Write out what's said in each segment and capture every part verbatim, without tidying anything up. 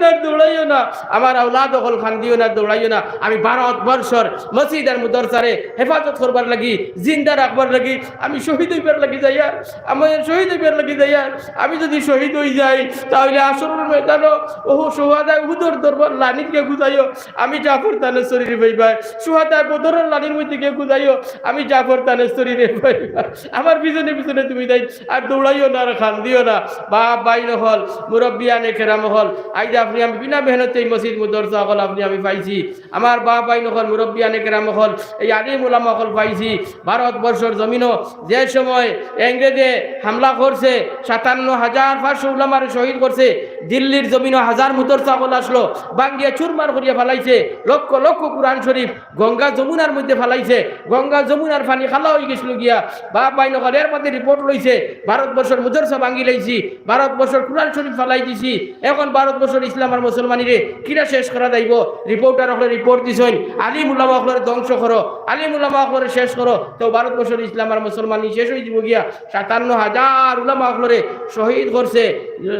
না, দৌড়াইও না, আমার আওলাদ অকল কান্দিও না, দৌড়াইও না। আমি ভারতবর্ষর মসজিদ আর মুদরসারে হেফাজত করবার লাগি, জিন্দা রাখবার লাগি, আমি শহীদ অইবার লাগি যাইয়ার, আমি শহীদ অইবার লাগি যাইয়ার। আমি যদি শহীদ অই যাই, তাহলে হাশরর ময়দানো ওহু শুহাদায়ে উহুদর দরবার লানিত গিয়া গুজাইও, আমি জাফর তানস্তরীরে পাইবায়। শুহাদায়ে বদরর লানির মধ্যে গিয়া গুজাইও, আমি জাফর তানস্তরীরে পাইবায়। আমার পিছনে পিছনে তুমি যাই, আর দৌড়াইও না, আর কান্দিও না। বাপ ভাইন অকল, মুরব্বিয়ানে কেরাম অকল, আইজ আপনি আমি বিনা মেহনতে এই মসজিদ মুদরসা অকল আপনি আমি পাইছি। আমার বাপ ভাইন অকল, মুরব্বিয়ানে কেরাম অকল, এই আলিম উলামা অকল পাইছি। ভারতবর্ষর জমিনো যে সময় ইংরেজে হামলা করছে, সাতান্ন হাজার পাঁচশো উলামারে শহীদ করছে, দিল্লির জমিনো হাজার মুদরসা অকল আসলো, ভাঙ্গিয়া চুরমার করিয়া ফালাইছে, লক্ষ লক্ষ কুরআন শরীফ গঙ্গা যমুনার মধ্যে ফালাইছে, গঙ্গা যমুনার পানি কালা অই গেছিল গিয়া। বাপ ভাইন অকল, এর বাদে রিপোর্ট লইছে, ভারতবর্ষর মুদরসা ভাঙ্গি লাইছি, ভারতবর্ষর কুরআন শরীফ ফালাই দিছি, এখন ভারতবর্ষর ইসলাম আর মুসলমানিরে কিলা শেষ করা যাইবো? রিপোর্টার অকলে রিপোর্ট দিছইন, আলিম উলামা অকলরে ধ্বংস করো, আলিম উলামা অকলরে শেষ করো, তো ভারতবর্ষর ইসলাম আর মুসলমানি শেষ অই যাইবো গিয়া। সাতান্ন হাজার উলামা অকলরে শহীদ করছে,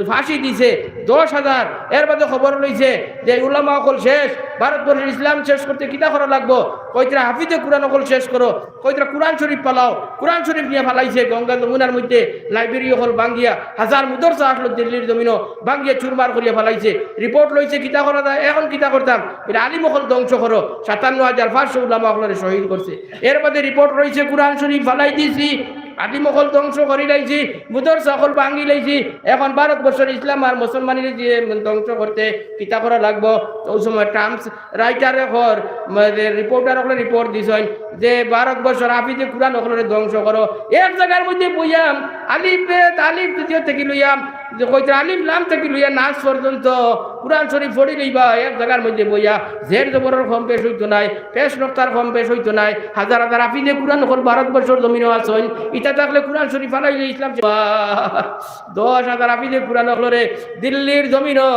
ফাঁসি দিছে দশ হাজার। এর বাদে খবর লইছে যে উলামা অকল শেষ, ভারতবর্ষর ইসলাম শেষ করতে কিতা করা লাগবো? কইতরা হাফিজে কুরআন অকল শেষ করো, কইতরা কুরআন শরীফ ফালাও। কুরআন শরীফ নিয়া ফালাইছে গঙ্গা যমুনার মধ্যে, লাইব্রেরি অকল ভাঙ্গিয়া, হাজার মুদরসা আসলো দিল্লির জমিনো, ভাঙ্গিয়া চুরমার করিয়া ফালাইছে। রিপোর্ট লইছে, কিতা করা যায়, এখন কিতা করতাম? বলে, আলিম অকল ধ্বংস করো। সাতান্ন হাজার পাঁচশো উলামা অকলরে শহীদ করছে। এর বাদে রিপোর্ট রইছে, কুরআন শরীফ ফালাই দিছি, আলিম অকল ধ্বংস করি লাইছি, মুদরসা অকল ভাঙ্গি লাইছি। এখন ভারতবর্ষর ইসলাম আর মুসলমানিরে যে ধ্বংস করতে কিতা করা লাগবো? ওই সময় টাইমস রাইটারে অকল, মানে, রিপোর্টার অকলে রিপোর্ট দিছইন যে ভারতবর্ষর হাফিজে কুরআন অকলরে ধ্বংস করো। এক জাগার মধ্যে বইয়া আলিফ বে আলিফ তৃতীয় থাকি লইয়া, যে কইতরা আলিফ লাম থাকি লইয়া নাস পর্যন্ত কুরআন শরীফ পড়ি লইবা এক জাগার মধ্যে বইয়া। জের জবরর কম বেশ অইতো নায়, পেশ নক্তার কম বেশ অইতো নায়। হাজার হাজার হাফিজে কুরআন অকল ভারতবর্ষর জমিনো আছইন, ইতা থাকলে কুরআন শরীফ ফালাইলে ইসলাম শেষ। দশ হাজার হাফিজে কুরআন অকলরে দিল্লির জমিনো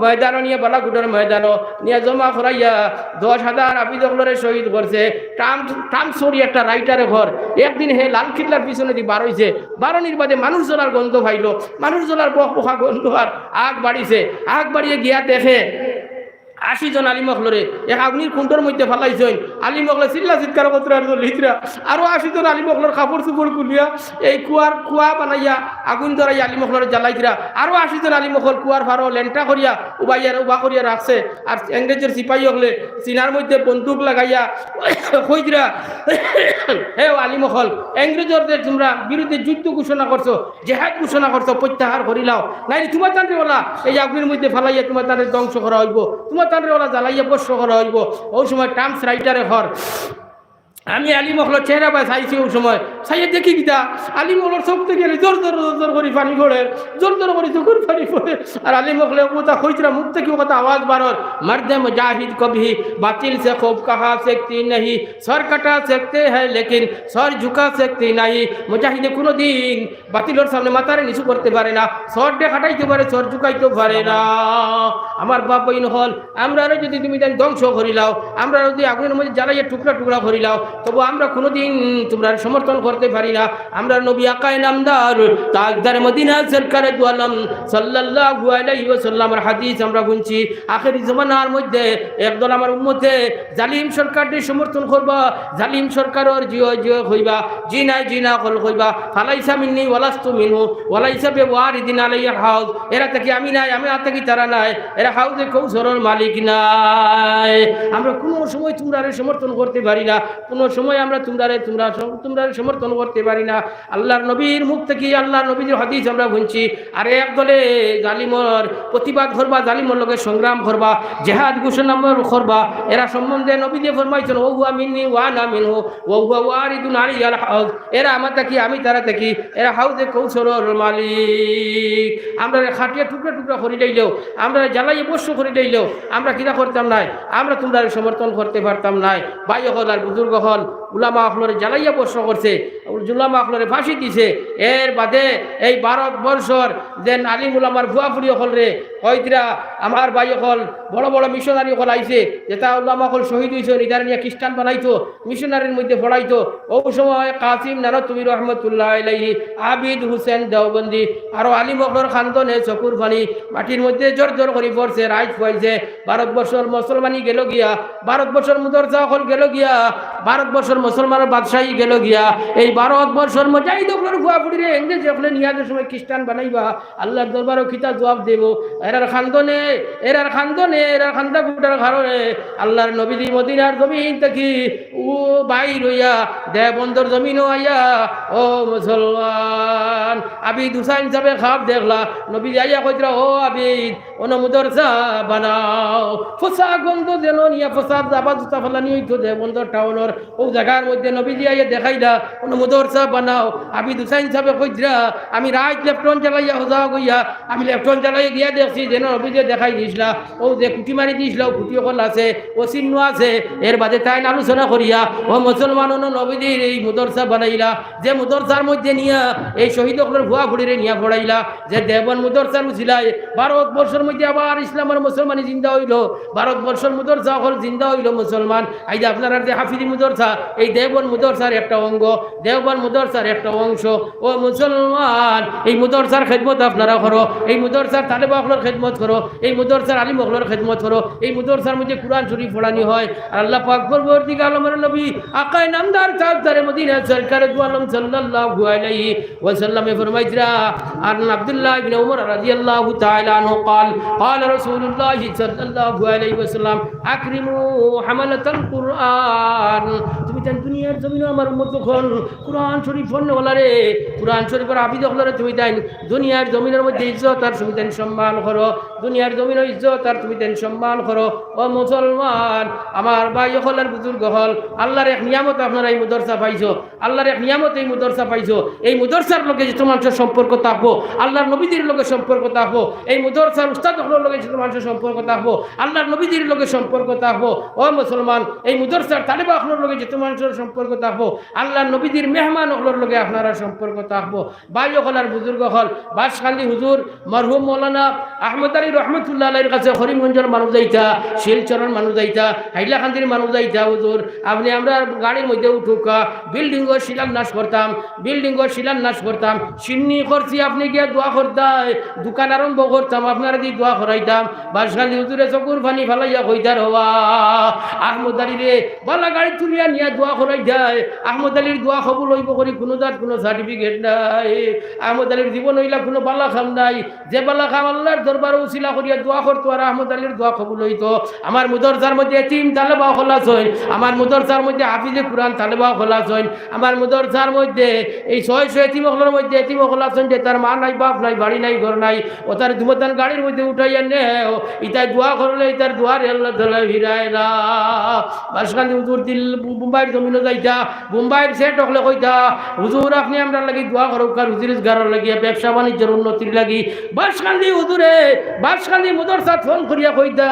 ময়দানো নিয়া, বালাকোটর ময়দানো নিয়া জমা করাইয়া দশ হাজার হাফিজ অকলরে শহীদ করছে। টাইমস, টাইমস করি একটা রাইটারে অকল, একদিন হে লাল কিল্লার পিছনেদি বার অইছে, বারনির বাদে মানুষ জ্বলার গন্ধ পাইলো, মানুষ জ্বলার বক বকা গন্ধ, আর আগ বাড়িছে, আগ বাড়িয়ে গিয়া দেখে আশি জন আলিম অকলরে এক আগুনির কুণ্ডর মধ্যে ফালাইছইন। আলিম অকলে চিল্লা চিৎকার করতরা আর জ্বলিতরা। আরো আশি জন আলিম অকলর কাপড় চোপড় খুলিয়া এই কুয়ার কুয়া বানাইয়া আগুন ধরাইয়া আলিম অকলরে জ্বালাইতরা। আরো আশি জন আলিম অকল কুয়ার পারো লেন্টা করিয়া উবাইয়া উবা করিয়া রাখছে। আর ইংরেজর সিপাহী অকলে সিনার মধ্যে বন্দুক লাগাইয়া কইতরা, হে আলিম অকল, ইংরেজর যে তোমরা বিরুদ্ধে যুদ্ধ ঘোষণা করছো, জেহাদ ঘোষণা করছো, প্রত্যাহার করিলাও, নাইলে তুমার তানরে ওলা এই আগুনের মধ্যে ফালাইয়া তুমার তানরে ধ্বংস করা অইবো, তুমার তানরে ওলা জ্বালাইয়া ভস্ম করা অইবো। ওই সময় টাইমস রাইটারে অকল, আমি আলিম অকলর চেহারা বায় চাইছি, ওই সময় চাইয়া দেখি কিতা, আলিম অকলর চোখ থাকি জোর জোর জোর জোর করি পানি পড়ে, জোর জোর করি চোখর পানি পড়ে। আর আলিম অকলে কথা কইতরা, মুখ থাকি কথা আওয়াজ বারর, "মর্দে মুজাহিদ কভি বাতিল সে খৌফ কাহা সেকতি নেহি, সর কাটা সেকতে হ্যায় লেকিন সর ঝুকা সেকতি নেহি।" মুজাহিদে কুনুদিন বাতিলর সামনে মাথারে নিচু করতে পারে না, সররে কাটাইতে পারে, সর ঝুকাইতে পারে না। আমার বাপ ভাইন অকল, আমরারে যদি তুমি তাইন ধ্বংস করিলাও, আমরারে যদি আগুনের মধ্যে জ্বালাইয়া টুকরা টুকরা করিলাও, তবু আমরা কুনুদিন তুমরারে সমর্থন করতে পারি না। আমরার নবী আকায়ে নামদার তাজদারে মদিনা সরকারে দু আলম সাল্লাল্লাহু আলাইহি ওয়াসাল্লামর হাদিস আমরা হুনছি, আখেরি জমানার মধ্যে একদল আমার উম্মতে জালিম সরকাররে সমর্থন করবা, জালিম সরকারর জি অয় জি অয় কইবা, জি নায় জি না অকল কইবা, ফালাইসা মিন্নি ওয়ালাস্তু মিনহু, ওয়ালাইসা বিওয়ারিদিন আলাইয়াল হাউজ, এরা থাকি আমি নায়, আমি আর থাকি তারা নায়, এরা হাউজে কৌসরর মালিক নায়। আমরা কুনু সময় তুমরারে সমর্থন করতে পারি না, কুনু সময় আমরা তুমরারে, তুমরা, তুমরারে সমর্থন করতে পারি না। আল্লাহর নবীর মুখ থাকি, আল্লাহর নবীজির হাদিস আমরা হুনছি, আর এক দলে জালিমর প্রতিবাদ করবা, জালিমর লগে সংগ্রাম করবা, জেহাদ ঘোষণা করবা। এরা সম্বন্ধে নবীজি ফরমাইছইন, "ওয়া হুয়া মিন্নি ওয়া আনা মিনহু, ওয়া হুয়া ওয়ারিদুন আলাইয়াল হাউজ।" এরা আমার থাকি, আমি তারা থাকি, এরা হাউজে কৌসরর মালিক। আমরারে কাটিয়া টুকরা টুকরা করি লাইলেও, আমরারে জ্বালাইয়া ভস্ম করি লাইলেও, আমরা কিতা করতাম নায়, আমরা তুমরারে সমর্থন করতে পারতাম নায়। ভাই অকল আর বুজুর্গ অকল, উলামা অকলরে জ্বালাইয়া ভস্ম করছে, উলামা অকলরে ফাঁসি দিছে। এর বাদে এই ভারতবর্ষর যে আলিম উলামার ফুয়া ফুড়ি অকলরে কইতরা, আমার ভাই অকল, বড় বড় মিশনারি অকল আইছে, যেতা উলামা অকল শহীদ অইছে, ইতারে নিয়া খ্রিস্টান বানাইতো, মিশনারির মধ্যে পড়াইতো। অউ সময় কাসিম নানুতুবি রহমতুল্লাহ আলাইহি, আবিদ হুসেন দেওবন্দি, আরো আলিম অকলর কান্দনে চকুর পানি মাটির মধ্যে জর জর করি পড়ছে, রাইত ফুয়াইছে। ভারতবর্ষর মুসলমানি গেল গিয়া, ভারতবর্ষর মুদরসা অকল গেল গিয়া, ভারতবর্ষর মুসলমানর বাদশাহী গেল গিয়া। এই ভারতবর্ষর মুজাহিদ অকলর ফুয়া ফুড়িরে ইংরেজ অকলে নিয়া যে সময় খ্রিস্টান বানাইবা, আল্লাহর দরবারো কিতা জবাব দেবো? এরার কান্দনে, এরার কান্দনে, এরার কান্দা কুটার কারণে আল্লাহর নবীজি মদিনার জমিন থাকি ও বাইর অইয়া দেওবন্দর জমিনো আইয়া, ও মুসলমান, আবিদ হুসাইন সাবে খাব দেখলা, নবীজি আইয়া কইতরা, ও আবিদ, অনো মুদরসা বানাও। ফসা গন্ধ যেন নিয়া ফসা জাবা জুতা ফালানি অইতো দেওবন্দর টাউনর। অউ জাগার মধ্যে নবীজি আইয়া দেখাইলা, অনো মুদরসা বানাও। আবিদ হুসাইন সাবে কইতরা, আমি রাইত লেফটন জ্বালাইয়া হজা গইয়া, আমি লেফটন জ্বালাইয়া গিয়া দেখছি যেন নবীজি দেখাই দিছলা, অউ যে কুটি মারি দিছলা, অউ কুটি অকল আছে, অউ চিহ্ন আছে। এর বাদে তাইন আলোচনা করিয়া, ও মুসলমান, অনো নবীজির এই মুদরসা বানাইলা, যে মুদরসার মধ্যে নিয়া এই শহীদ অকলর ফুয়া ফুড়িরে নিয়া পড়াইলা, যে দেওবন্দ মুদরসার উছিলায় ভারতবর্ষর মধ্যে আবার ইসলাম আর মুসলমানি জিন্দা অইলো, ভারতবর্ষর মুদরসা অকল জিন্দা অইলো মুসলমান। আইজ আপনারার যে হাফিজি মুদরসা, এই দেওবন্দ মুদরসার একটা অঙ্গ, দেওবন্দ মুদরসার একটা অংশ। ও মুসলমান, এই মুদরসার খেদমত আপনারা করো, এই মুদরসার তালেবা অকলর খেদমত করো, এই মুদরসার আলিম অকলর খেদমত করো। এই মুদরসার মধ্যে কুরআন শরীফ পড়ানি হয়। আর আল্লাহ পাক পরবর্তী আলমের নবী আকায়ে নামদার তাজদারে মদিনা সরকারে দু আলম সাল্লাল্লাহু আলাইহি ওয়াসাল্লামে ফরমাইতরা, আন আব্দুল্লাহ ইবনে উমর রাদিয়াল্লাহু তাআলা আনহু قال قال رسول الله صلى الله عليه وسلم أكرموا حملة القرآن। তুমি তাইন দুনিয়ার জমিনো আমার উম্মত অকল কুরআন শরীফ পড়নেওয়ালারে, কুরআন শরীফর হাফিজ অকলরে তুমি তাইন দুনিয়ার জমিনর মধ্যে ইজ্জত আর তুমি তাইন সম্মান করো, দুনিয়ার জমিনো ইজ্জত আর তুমি তাইন সম্মান করো। ও মুসলমান, আমার ভাই অকল আর বুজুর্গ অকল, আল্লাহর এক নিয়ামত আপনারা এই মুদরসা পাইছো, আল্লাহর এক নিয়ামত এই মুদরসা পাইছো। এই মুদরসার লগে যত মানুষর সম্পর্ক থাকবো, আল্লাহর নবীজির লগে সম্পর্ক থাকবো, এই মুদরসার উস্তাদ অকলর লগে যত মানুষর সম্পর্ক থাকবো, আল্লাহর নবীজির লগে সম্পর্ক থাকবো। ও মুসলমান, এই মুদরসার তালেবা অকলর লগে যত মানুষর সম্পর্ক থাকবো, আল্লাহর নবীজির মেহমান অকলর লগে আপনারার সম্পর্ক থাকবো। ভাই অকল আর বুজুর্গ অকল, বাঁশকান্দি হুজুর মরহুম মৌলানা আহমদ আলী রহমতুল্লাহ আলাইহির কাছে করিমগঞ্জর মানুষ যাইতা, শিলচরর মানুষ যাইতা, হাইলাকান্দির মানুষ যাইতা, হুজুর, আপনে আমরার গাড়ির মধ্যে উঠউক্কা, বিল্ডিংর শিলান্যাস করতাম, বিল্ডিংর শিলান্যাস করতাম, শিন্নি করছি, আপনে গিয়া দোয়া করতায়, দোকান আরম্ভ করতাম, আপনারেদি দোয়া করাইতাম। বাঁশকান্দি হুজুরে চকুর পানি ফালাইয়া কইতা, রে বা, আহমদ আলীরে বালা গাড়ি তুলিয়া নিয়া দোয়া করাইতায়, আহমদ আলীর দোয়া কবুল অইবো করি কুনু জাত কুনু certificate নাই। আহমদ আলীর জীবন অইলা কুনু বালা কাম নাই। যে বালা কাম আল্লাহর দরবারো উছিলা করিয়া দোয়া করতো আর আহমদ আলীর দোয়া কবুল অইতো। আমার মুদরসার মধ্যে এতিম তালেবা অকল আছইন, আমার মুদরসার মধ্যে হাফিজে কুরআন তালেবা অকল আছইন, আমার মুদরসার মধ্যে এই ছয়শো এতিম অকলর মধ্যে এতিম অকল আছইন যেতার মা নাই, বাপ নাই, বাড়ি নাই, ঘর নাই, অতারে দুমতান গাড়ির মধ্যে উঠাইয়া নেও, ইতায় দোয়া করলে ইতার দোয়ারে আল্লাহ তাআলায় ফিরায় না। বাঁশকান্দি হুজুর দিল বোম্বাইর জমিনো যাইতা, বোম্বাইর সেট অকলে কইতা, হুজুর, আপনে আমরার লাগি দোয়া করউক্কা, রুজি রোজগারর লাগি, ব্যবসা বাণিজ্যর উন্নতির লাগি। বাঁশকান্দি হুজুরে, বাঁশকান্দি মুদরসাত ফোন করিয়া কইতা,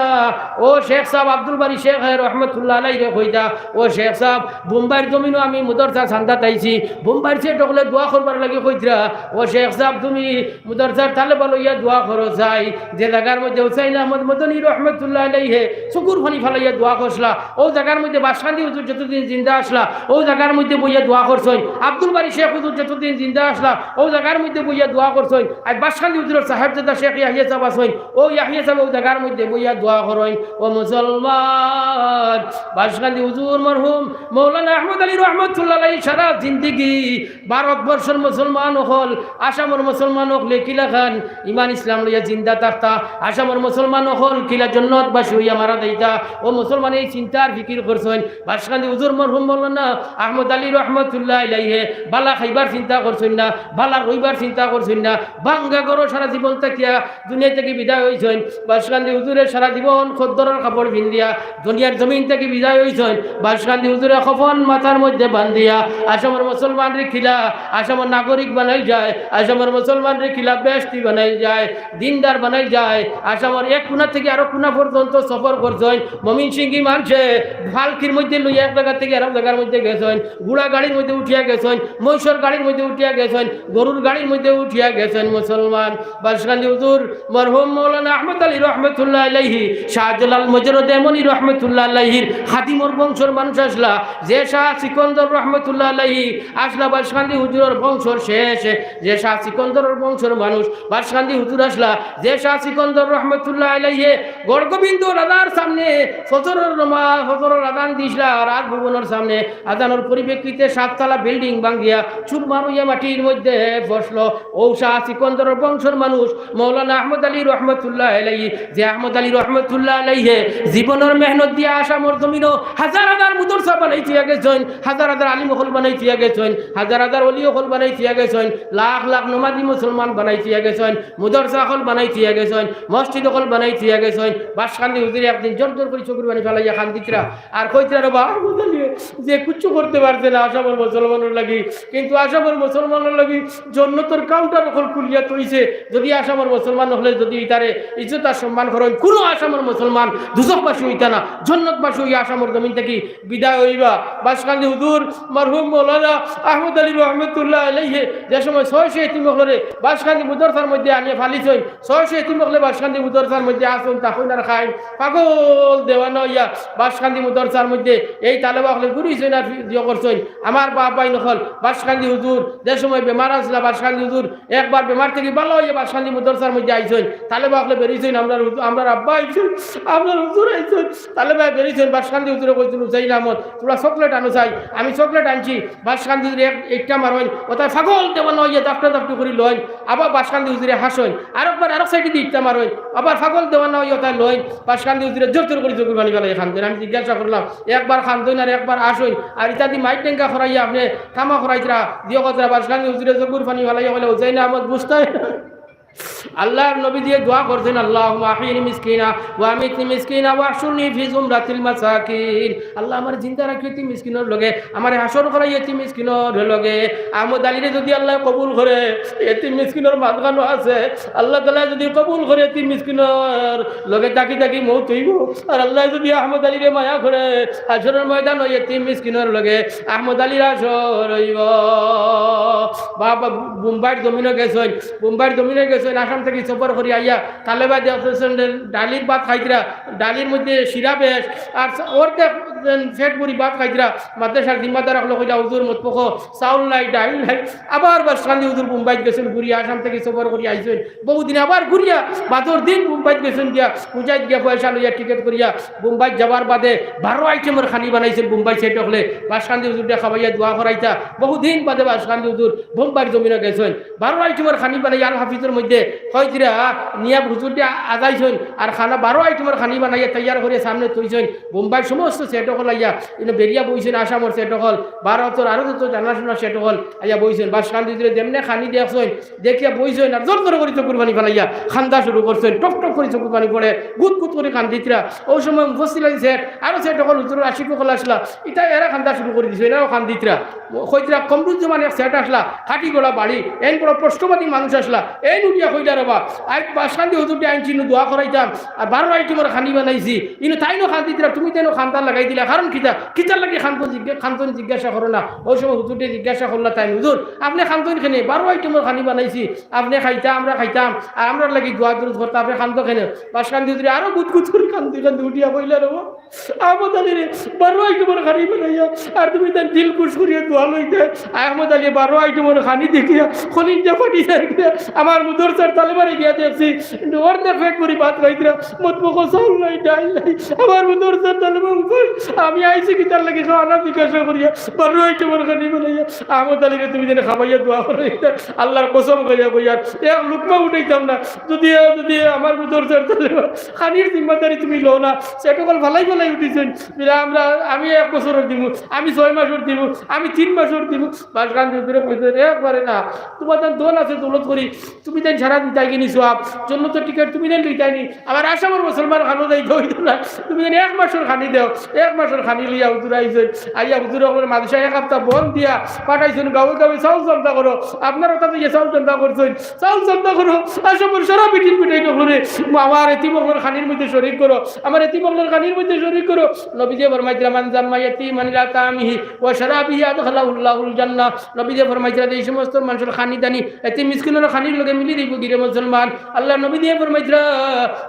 ও শেখ সাব আব্দুল বারী শেখ রহমতুল্লাহ আলাইহিরে কইতা, ও শেখ সাব, বোম্বাইর জমিনো আমি মুদরসার চান্দাত আইছি, বোম্বাইর সেট অকলে দোয়া করবার লাগি কইতরা, ও শেখ সাব, তুমি মুদরসার তালেবা লইয়া দোয়া করো চাই, যে জাগার মধ্যে হুসাইন আহমদ মদনী রহমতুল্লাহ আলাইহে চকুর পানি ফালাইয়া দোয়া করছলা, অউ জাগার মধ্যে বাঁশকান্দি হুজুর যতদিন জিন্দা আছলা, অউ জাগার মধ্যে বইয়া দোয়া করছইন। আব্দুল বারী শেখ হুজুর যতদিন জিন্দা আছলা, অউ জাগার মধ্যে বইয়া দোয়া করছইন। আর বাঁশকান্দি হুজুরর সাহেবজাদা শেখ ইয়াহিয়া সাব আছইন, অউ ইয়াহিয়া সাব অউ জাগার মধ্যে বইয়া দোয়া করইন। ও মুসলমান, বাঁশকান্দি হুজুর মরহুম মৌলানা আহমদ আলী রহমতুল্লাহ আলাইহি সারা জিন্দেগি ভারতবর্ষর মুসলমান অকল, আসামর মুসলমান অকলে কিলাখান ইমান ইসলাম লইয়া জিন্দা থাকতা, আসামর মুসলমান অকল কিলা জন্নতবাসী অইয়া মারা যাইতা। ও মুসলমানে এই চিন্তা আর ফিকির করছইন। বাঁশকান্দি হুজুর মরহুম মৌলানা আহমদ আলী রহমতুল্লাহ আলাইহে বালা খাইবার চিন্তা করছইন না, বালা রইবার চিন্তা করছইন না। ভাঙ্গা ঘরো সারা জীবন থাকিয়া দুনিয়া থাকি বিদায় অইছইন। বাঁশকান্দি হুজুরে সারা জীবন খদ্দরর কাপড় পিন্দিয়া দুনিয়ার জমিন থাকি বিদায় অইছইন। বাঁশকান্দি হুজুরে কফন মাথার মধ্যে বান্দিয়া আসামর মুসলমানরে কিলা আসামর নাগরিক বানাইল যায়, আসামর মুসলমানরে কিলা বেহেশতি বানাইল যায়, দিনদার বানাইল যায়। আসামর এক কুনা থাকি আরো কুনা পর্যন্ত সফর করছইন। ময়মনসিংহি মানষে ফালকির মধ্যে লইয়া এক জাগা থাকি আরো জাগার মধ্যে গেছইন, ঘোড়া গাড়ির মধ্যে উঠিয়া গেছইন, মহিষর গাড়ির মধ্যে উঠিয়া গেছইন, গরুর গাড়ির মধ্যে উঠিয়া গেছইন মুসলমান। বাসকান্দি হুজুর মরহুম মৌলানা আহমদ আলী রহমতুল্লাহ আলাইহি, শাহজালাল মুজাররদ ইয়ামনি রহমতুল্লাহ আলাইহির খাদিমর বংশর মানুষ আছলা। যে শাহ সিকন্দর রহমতুল্লাহ আলাইহি আছলা বাসকান্দি হুজুরর বংশর শেষ, যে শাহ সিকন্দরর বংশর মানুষ বাসকান্দি হুজুর আছলা, যে শাহ সিকন্দর রহমতুল্লাহ আলাইহি গড়গোবিন্দ রাজার সামনে ফজরর নমাজ, ফজরর আজান দিছলা, রাজভবনর সামনে আজানর পরিপ্রেক্ষিতে সাততলা বিল্ডিং ভাঙ্গিয়া চুরমার অইয়া মাটির মধ্যে পড়লো। অউ শাহ সিকন্দরর বংশর মানুষ মৌলানা আহমদ আলী রহমতুল্লাহ আলাইহি, যে আহমদ আলী রহমতুল্লাহ আলাইহি জীবনর মেহনত দিয়া আসামর জমিনো হাজার হাজার মুদরসা বানাই থইয়া গেছইন, হাজার হাজার আলিম অকল বানাই থইয়া গেছইন, হাজার হাজার অলি অকল বানাই থইয়া গেছইন, লাখ লাখ নমাজি মুসলমান বানাই থইয়া গেছইন, মুদরসা অকল বানাই থইয়া গেছইন, মসজিদ অকল বানাই থইয়া গেছইন। বাসকান্দি হুজুরে একদিন জোর জোর করি চকুর পানি ফালাইয়া কান্দিতরা, আর কইতরা, "রে বা, আহমদ আলীয়ে যে কিচ্ছু করতে পারছে না আসামর মুসলমানর লাগি, কিন্তু আসামর মুসলমানর লাগি জন্নতর কাউন্টার অকল খুলিয়া থইছে। যদি আসামর মুসলমান অকলে যদি ইতারে ইজ্জত আর সম্মান করইন, কুনু আসামর মুসলমান দুজখবাসী অইতা না, জন্নতবাসী অইয়া আসামর জমিন থাকি বিদায় অইবা।" বাসকান্দি হুজুর মরহুম মৌলানা আহমদ আলী রহমতুল্লাহ আলাইহি যে সময় ছয়শো এতিম অকলরে বাসকান্দি মুদরসার মধ্যে আনিয়া ফালিছইন, ছয়শো এতিম অকলে বাসকান্দি মুদরসার মধ্যে আছইন, থাকইন আর খাইন, পাগল দেওয়ানা অইয়া বাসকান্দি মুদরসার মধ্যে এই তালেবা অকলে ঘুরিছইন আর ইয়ে করছইন। আমার বাপ ভাইন অকল, বাসকান্দি হুজুর যে সময় বেমার আছলা, বাসকান্দি হুজুর একবার বেমার থাকি ভালা অইয়া বাসকান্দি মুদরসার মধ্যে আইছইন, তালেবা অকলে বেরিছইন, "আমরার হুজুর, আমরার আব্বা আইছইন, আমরার হুজুর আইছইন।" তালেবায় বেরিছইন, বাসকান্দি হুজুরে কইছইন, "হুসাইন আহমদ, তোরা চকলেট আনো চাই।" আমি চকলেট আনছি, বাসকান্দি হুজুরে এক, একটা মারইন, অতায় পাগল দেওয়ানা অইয়া দাপটা দাপটি করি লইন। আবার বাসকান্দি হুজুরে হাসইন, আরকবার আরক সাইডেদি একটা মারইন, আবার পাগল দেওয়ানা অইয়া অতায় লইন। বাসকান্দি হুজুরে জোর জোর করি চকুর পানি ফালাইয়া কান্দইন। আমি জিজ্ঞাসা করলাম, "একবার কান্দইন আর একবার হাসইন, আর ইতাদি মাইর ডেঙ্গা করাইয়া আপনে তামা করাইতরা, দিও কতরা?" বাসকান্দি হুজুরে চকুর পানি ফালাইয়া কইলা, "হুসাইন আহমদ, বুঝতায় না।" আল্লার নবীজিয়ে দোয়া করছইন, "আল্লাহুম্মা আহইনি মিসকিনা ওয়া আমিতনি মিসকিনা ওয়া আহশুরনি ফি জুমরাতিল মাসাকিন।" আল্লাহ, আমারে জিন্দা রাখিও এতিম মিসকিনর লগে, আমারে হাশর করাইও এতিম মিসকিনর লগে। আহমদ আলীরে যদি আল্লায় কবুল করে, এতিম মিসকিনর মাঝখানো আছে, আল্লাহ তাআলায় যদি কবুল করে, এতিম মিসকিনর লগে থাকি থাকি মউত অইবো। আর আল্লায় যদি আহমদ আলীরে মায়া করে, হাশরর ময়দানো এতিম মিসকিনর লগে আহমদ আলীর হাশর অইবো। বাবা, বোম্বাইর জমিনো গেছইন, বোম্বাইর জমিনো গেছইন, আসাম থাকি সফর করি আইয়া তালেবায় দেখছইন ডালির ভাত খাইতরা, ডালির মধ্যে শিরা বেশ, আর অর্ধেক পেট ভরি ভাত খাইতরা। মাদ্রাসার জিম্মাদার অকলে কইলা, "হুজুর, মতপখো চাউল নাই, ডাইল নাই।" আবার বাসকান্দি হুজুর বোম্বাইত গেছইন, ঘুরিয়া আসাম থাকি সফর করি আইছইন। বহুদিন আবার ঘুরিয়া বাদর দিন বোম্বাইত গেছইন গিয়া, পূজাত গিয়া পয়সা লইয়া টিকেট করিয়া বোম্বাইত যাওয়ার বাদে বারো আইটেমর খানি বানাইছইন বোম্বাই সেট অকলে। বাসকান্দি হুজুররে খাবাইয়া দোয়া করাইতা। বহুদিন বাদে বাসকান্দি হুজুর বোম্বাইর জমিনো গেছইন। বারো আইটেমর খানি বানাইয়া আল হাফিজর মধ্যে কইতরা নিয়া হুজুররে আজাইছইন। আর খানা বারো আইটেমর খানি বানাইয়া তৈয়ার করিয়া সামনে থইছইন। বোম্বাইর সমস্ত সেট অকল আইয়া ইনো বেরিয়া বইছইন, আসামর সেট অকল, ভারতর আরো যত জানাশোনা সেট অকল আইয়া বইছইন। বাসকান্দি হুজুরে যেমনে খানি দেখছইন, দেখিয়া বইছইন আর জোর জোর করি চকুর পানি ফালাইয়া কান্দা শুরু করছইন। টপ টপ করি চকুর পানি পড়ে, গুদ গুদ করি কান্দিতরা। অউ সময় মুফাসসিল আলী সেট, আরো সেট অকল হুজুরর আশিক অকল আছলা, ইতা এরা কান্দা শুরু করি দিছইন, এরাও কান্দিতরা। কইতরা কমরুজ্জামান এক সেট আছলা, কাঠি গড়া বাড়ি, এইন বড় প্রশ্নবাদী মানুষ আছলা, এইন উঠিয়া কইলা, "রে বা, আইজ বাসকান্দি হুজুররে আনছি, ইনো দোয়া করাইতাম, আর বারো আইটেমর খানি বানাইছি, ইনো তাইনও কান্দিতরা, তুমি তাইনও কান্দা লাগাই দিলা, কারণ কিতা? কিতার লাগি কান্দইন জিজ্ঞা-, কান্দইন জিজ্ঞাসা করো না।" অউ সময় হুজুররে জিজ্ঞাসা করলা তাইন, "হুজুর, আপনে কান্দইন কেনে? বারো আইটেমর খানি বানাইছি, আপনে খাইতা, আমরা খাইতাম, আর আমরার লাগি দোয়া দুরুদ করতা, আপনে কান্দো কেনে?" বাসকান্দি হুজুরে আরো গুদ গুদ করি কান্দি কান্দি উঠিয়া কইলা, "রে বা, আহমদ আলীরে বারো আইটেমর খানি বানাইয়া, আর তুমি তাইন দিল খুশ করিয়া দোয়া লইতায়।" আহমদ আলীয়ে বারো আইটেমর খানি দেখিয়া কলিজা ফাটি যার গিয়া। আমার মুদরসার তালেবারে গিয়া দেখছি, অর্ধেক পেট ভরি ভাত খাইতরা, মতপখো চাউল নাই, ডাইল নাই। আমার মুদরসার তালেবা হুজুর, আমি আইছি কিতার লাগি, খানা জিজ্ঞাসা করিয়া, বারো আইটেমর খানি বানাইয়া, আহমদ আলীরে তুমি যেন খাবাইয়া দোয়া করাইতায়। আল্লার কসম খাইয়া কইয়ার, এক লুকমা উঠাইতাম না, যদি, যদি আমার মুদরসার তালেবা খানির জিম্মাদারি তুমি লও না। সেট অকল ফালাই ফালাই উঠিছইন। বিলা আমরা, আমি এক বছরর দিমু, আমি ছয় মাসর দিমু, আমি তিন মাসর দিমু। বাসকান্দি হুজুরে কইছইন, "একবারে না, তুমার তান ধন আছে, দৌলত করি, তুমি তাইন সারা দিতায় গি নি সওয়াব, জন্নতর টিকেট তুমি তাইন লইতায় নি, আবার আসামর মুসলমান খানো যাইতো অইতো না। তুমি জানি এক মাসর খানি দেও, এক মাসর খানি লইয়া হুজুর আইছইন। আইয়া হুজুর অকলরে মাদ্রাসা এক হাপ্তা বন্ধ দিয়া পাঠাইছইন, গাঁওয়ে গাঁওয়ে চাউল চান্দা করো। আপনার অটা দিয়া চাউল চান্দা করছইন, চাউল চান্দা করো। আসামর সারা বেটিন বেটাইন অকলরে আমার এতিম অকলর খানির মধ্যে শরিক করো, আমার এতিম অকলর খানির মধ্যে শরিক করো। নবীজিয়ে ফরমাইতরা, "মান জাম্মা ইয়াতিমান ইলা তাআমিহি ওয়া শারাবিহি আদখালাহুল্লাহুল জান্নাহ।" নবীজিয়ে ফরমাইতরা, "যেই সমস্ত মানষর খানি দানি এতিম মিসকিনর খানির লগে মিলি দিবো গিরে মুসলমান।" আল্লার নবীজিয়ে ফরমাইতরা,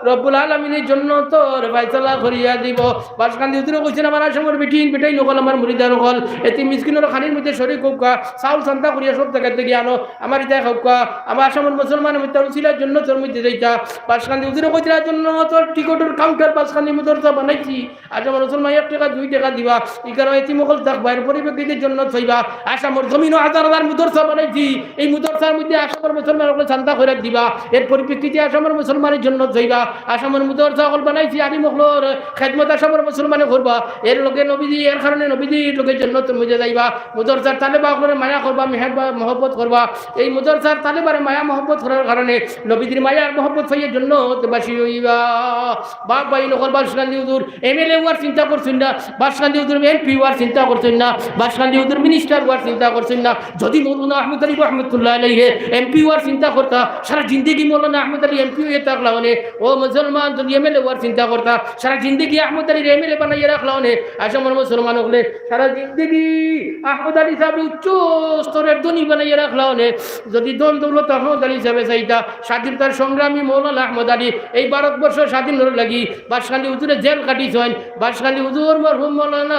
"রব্বুল আলামিনে জন্নতর ফয়সালা করিয়া দিবো।" বাসকান্দি হুজুরে কইছইন, "আমার আসামর বেটিন বেটাইন অকল, আমার মুরিদার অকল, এতিম মিসকিনর খানির মধ্যে শরিক অউক্কা, চাউল চান্দা করিয়া সব জাগাত থাকি আনো, আমার ইতায় খাউক্কা, আমার আসামর মুসলমানর মধ্যে উছিলা জন্নতর মধ্যে যাইতা।" বাসকান্দি হুজুরে কইতরা, "জন্নতর টিকটর কাউন্টার বাসকান্দি মাদ্রাসা বানাইছি।" আসামর মুসলমান এক টেকা, দুই টেকা দিবা, ইখানো এতিম অকল থাকবা, এর পরিপ্রেক্ষিতে জন্নত পাইবা। আসামর জমিনো হাজার হাজার মাদ্রাসা বানাইছি, এই মাদ্রাসার মধ্যে আসামর মুসলমান অকলে চান্দা করিয়া দিবা, এর পরিপ্রেক্ষিতে আসামর মুসলমানে জন্নত পাইবা। আসামর মাদ্রাসা অকল বানাইছি, আলিম অকলর খেদমত আসামর মুসলমানে করবা, এর লগে নবীজি, এর কারণে নবীজির লগে জন্নতর মধ্যে যাইবা। মাদ্রাসার তালেবা অকলরে মায়া করবা, মেহেরবা, মহব্বত করবা, এই মাদ্রাসার তালেবারে মায়া মহব্বত করার কারণে নবীজির মায়া আর মহব্বত পাইয়া জন্নতবাসী অইবা। বাপ ভাই অকল, বাসকান্দি হুজুর এমএলএ অওয়ার চিন্তা করছইন না, বাসকান্দি হুজুর এমপি অওয়ার চিন্তা করছইন না, বাসকান্দি হুজুর মিনিস্টার অওয়ার চিন্তা করছইন না। যদি মৌলানা আহমদ আলী রহমতুল্লাহ আলাইহি এমপি অওয়ার চিন্তা করতা, সারা জিন্দেগি মৌলানা আহমদ আলী এমপি অইয়া থাকলা অনে। ও মুসলমান, যদি এমএলএ অওয়ার চিন্তা করতা, সারা জিন্দেগি আহমদ আলীরে এমএলএ বানাইয়া রাখলা অনে। আসামর মুসলমান অকলে সারা জিন্দেগি আহমদ আলী সাহেবরে উচ্চ স্তরর ধনী বানাইয়া রাখলা অনে। যদি ধন দৌলত আহমদ আলী সাহেবে চাইতা, স্বাধীনতার সংগ্রামী মৌলানা আহমদ আলী এই ভারতবর্ষ স্বাধীন অওয়ার লাগি বাসকান্দি হুজুরে জেল কাটিছইন। বাসকান্দি হুজুর মরহুম মৌলানা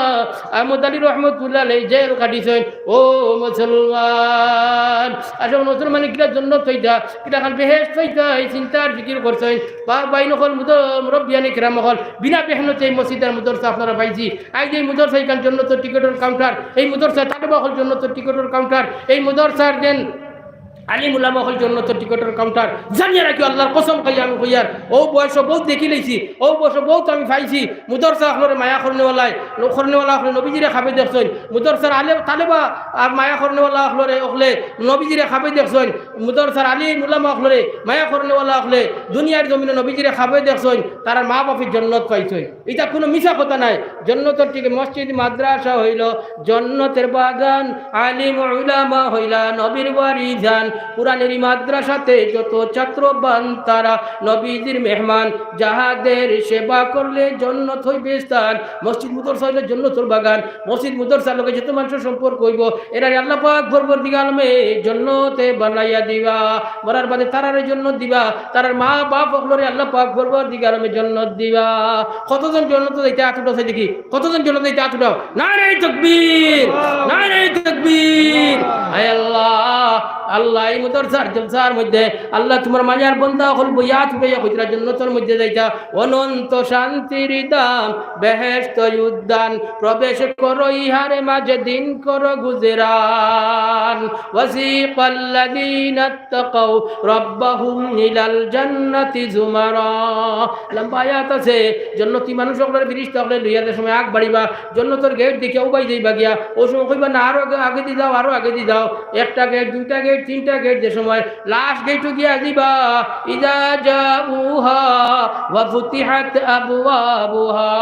আহমদ আলী রহমতুল্লাহ আলাইহি জেল কাটিছইন। ও মুসলমান, আসামর মুসলমানে কিলা জন্নত পাইতা, কিলাখান বেহেশত পাইতা, এই চিন্তা আর ফিকির করছইন। বাপ ভাই অকল, মুদ-, মুরব্বিয়ানে কেরাম অকল, বিনা মেহনতে এই মসজিদ আর মাদ্রাসা আপনারা পাইছি। আইজ এই মাদ্রাসা ইখান জন্নতর টিকটর কাউন্টার, এই মাদ্রাসার তালেবা অকল জন্নতর টিকটর কাউন্টার, এই মাদ্রাসার যেন আলিম উলামা অকল জন্নতর টিকটর কাউন্টার। জানিয়া রাখিও, আল্লার কসম খাইয়া আমি কইয়ার, অউ বয়সো বউত দেখিলাইছি, অউ বয়সো বউত আমি পাইছি। মাদ্রাসা অকলরে মায়া করনেওয়ালায়, করনেওয়ালা অকলে নবীজিরে খাবে দেখছইন, মাদ্রাসার আলেম তালেবা আর মায়া করনেওয়ালা অকলরে, অকলে নবীজিরে খাবে দেখছইন, মাদ্রাসার আলিম উলামা অকলরে মায়া করনেওয়ালা অকলে দুনিয়ার জমিনো নবীজিরে খাবে দেখছইন, তারার মা বাপে জন্নত পাইছইন। ইটা কুনু মিছা কথা নায়। জন্নতর টিকে মসজিদ মাদ্রাসা অইলো জন্নতর বাগান, আলিম উলামা অইলা নবীর ওয়ারিসান। কুরআনের ই মাদ্রাসাতে যত ছাত্র বান তারা নবীজির মেহমান, যাহাদের সেবা করলে জন্নত অইবে স্থান। মসজিদ মাদ্রাসা অইলো জন্নতর বাগান। মসজিদ মাদ্রাসার লগে যত মানষর সম্পর্ক অইবো, এরারে আল্লাহ পাক পরওয়ারদিগার আলমে জন্নতে বানাইয়া দিবা। মরার বাদে তারারে জন্নত দিবা, তারার মা বাপ অকলরে আল্লাহ পাক পরওয়ারদিগার আলমে জন্নত দিবা। কতজন জন্নতো যাইতা আত উঠাও চাই দেখি, কতজন জন্নতো যাইতা আত উঠাও। নারায়ে তাকবীর, নারায়ে তাকবীর। হায় আল্লাহ, আল্লাহ, এই মাদ্রাসার জলসার মধ্যে আল্লাহ তুমার মায়ার বন্দা অকল বইয়া আত উঠাইয়া কইতরা জন্নতর মধ্যে যাইতা। অনন্ত শান্তির ধাম বেহেশত উদ্যান, প্রবেশ করো ইহারে মাঝে দিন করো গুজরান। وسيق الذين اتقوا ربهم إلى الجنة زمرا। লম্বা আয়াত আছে, জন্নতি মানুষ অকলরে ফিরিস্তা অকলে লইয়া যে সময় আগ বাড়িবা, জন্নতর গেট দেখিয়া উবাই যাইবা গিয়া, অউ সময় কইবা না, আরো আগে, আগেদি যাও, আরো আগেদি যাও। একটা গেট, দুইটা গেট, তিনটা গেট, যে সময় লাস্ট গেটো গিয়া দিবা, إذا جاءوها وفتحت أبوابها।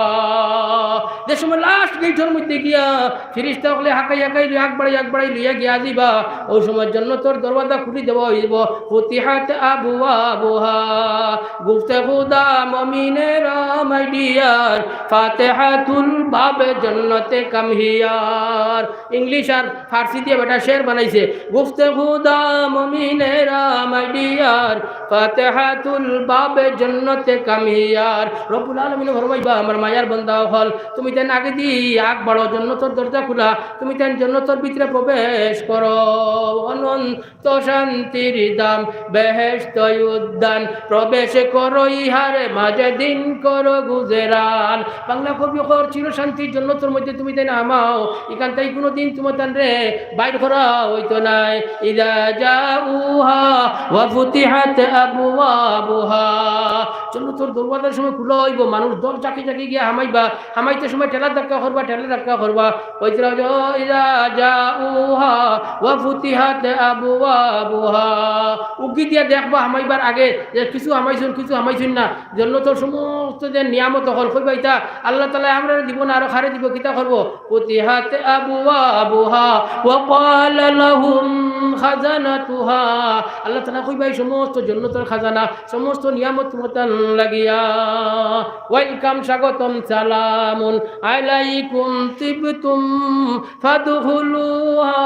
যে সময় লাস্ট গেটর মধ্যে গিয়া ফিরিস্তা অকলে হাকাই হাকাই লই আগ বাড়াই আগ বাড়াই লইয়া গিয়া দিবা, অউ সময় জন্নতর দরওয়াজা খুলি দেওয়া অইবো। فتحت أبوابها। গুফতে খুদা মমিনেরা, my dear, ফাতেহাতুল বাবে জন্নতে come here। ইংলিশ আর ফার্সি দিয়া বেটা শের বানাইছে। গুফতে খুদা মমিনেরা, my dear, ফাতেহাতুল বাবে জন্নতে come here। রব্বুল আলামিনে ফরমাইবা, আমার মায়ার বন্দা অকল, তুমিতাইন আগেদি আগ বাড়ো, জন্নতর দরজা খুলা, তুমিতাইন জন্নতর ভিতরে প্রবেশ করো। অনন্ত শান্তির ধাম বেহেশত উদ্যান, প্রবেশ করো ইহারে মাঝে দিন করো গুজরান। বাংলা কবি অকল, চির শান্তির জন্নতর মধ্যে তুমিতাইন হামাও, ইখান থাকি কুনুদিন তুমিতাইনরে বাইর করা অইতো নায়। إذا جاءوها وفتحت أبوابها। জন্নতর দরওয়াজার সময় খুলা অইবো, মানুষ দল জাকি জাকি গিয়া হামাইবা, হামাইতে সময় ঠেলা ধাক্কা করবা, ঠেলা ধাক্কা করবা। কইতরা, "ইযা জাউহা ওয়া ফুতিহাত আবওয়াবুহা।" উকি দিয়া দেখবা হামাইবার আগে যে কিছু হামাইছইন, কিছু হামাইছইন না। জন্নতর সমস্ত যে নিয়ামত অকল, কইবা ইতা আল্লাহ তাআলায় আমরারে দিবো না, আরো কারে দিবো, কিতা করবো? ফুতিহাত আবওয়াবুহা ওয়া ক্বালা লাহুম খাজানাতুহা। আল্লাহ তাআলায় কইবা এই সমস্ত জন্নতর খাজানা, সমস্ত নিয়ামত তুমরার লাগিয়া। Welcome, স্বাগতম, সালামুন আলাইকুম তিবতুম ফাদখুলুহা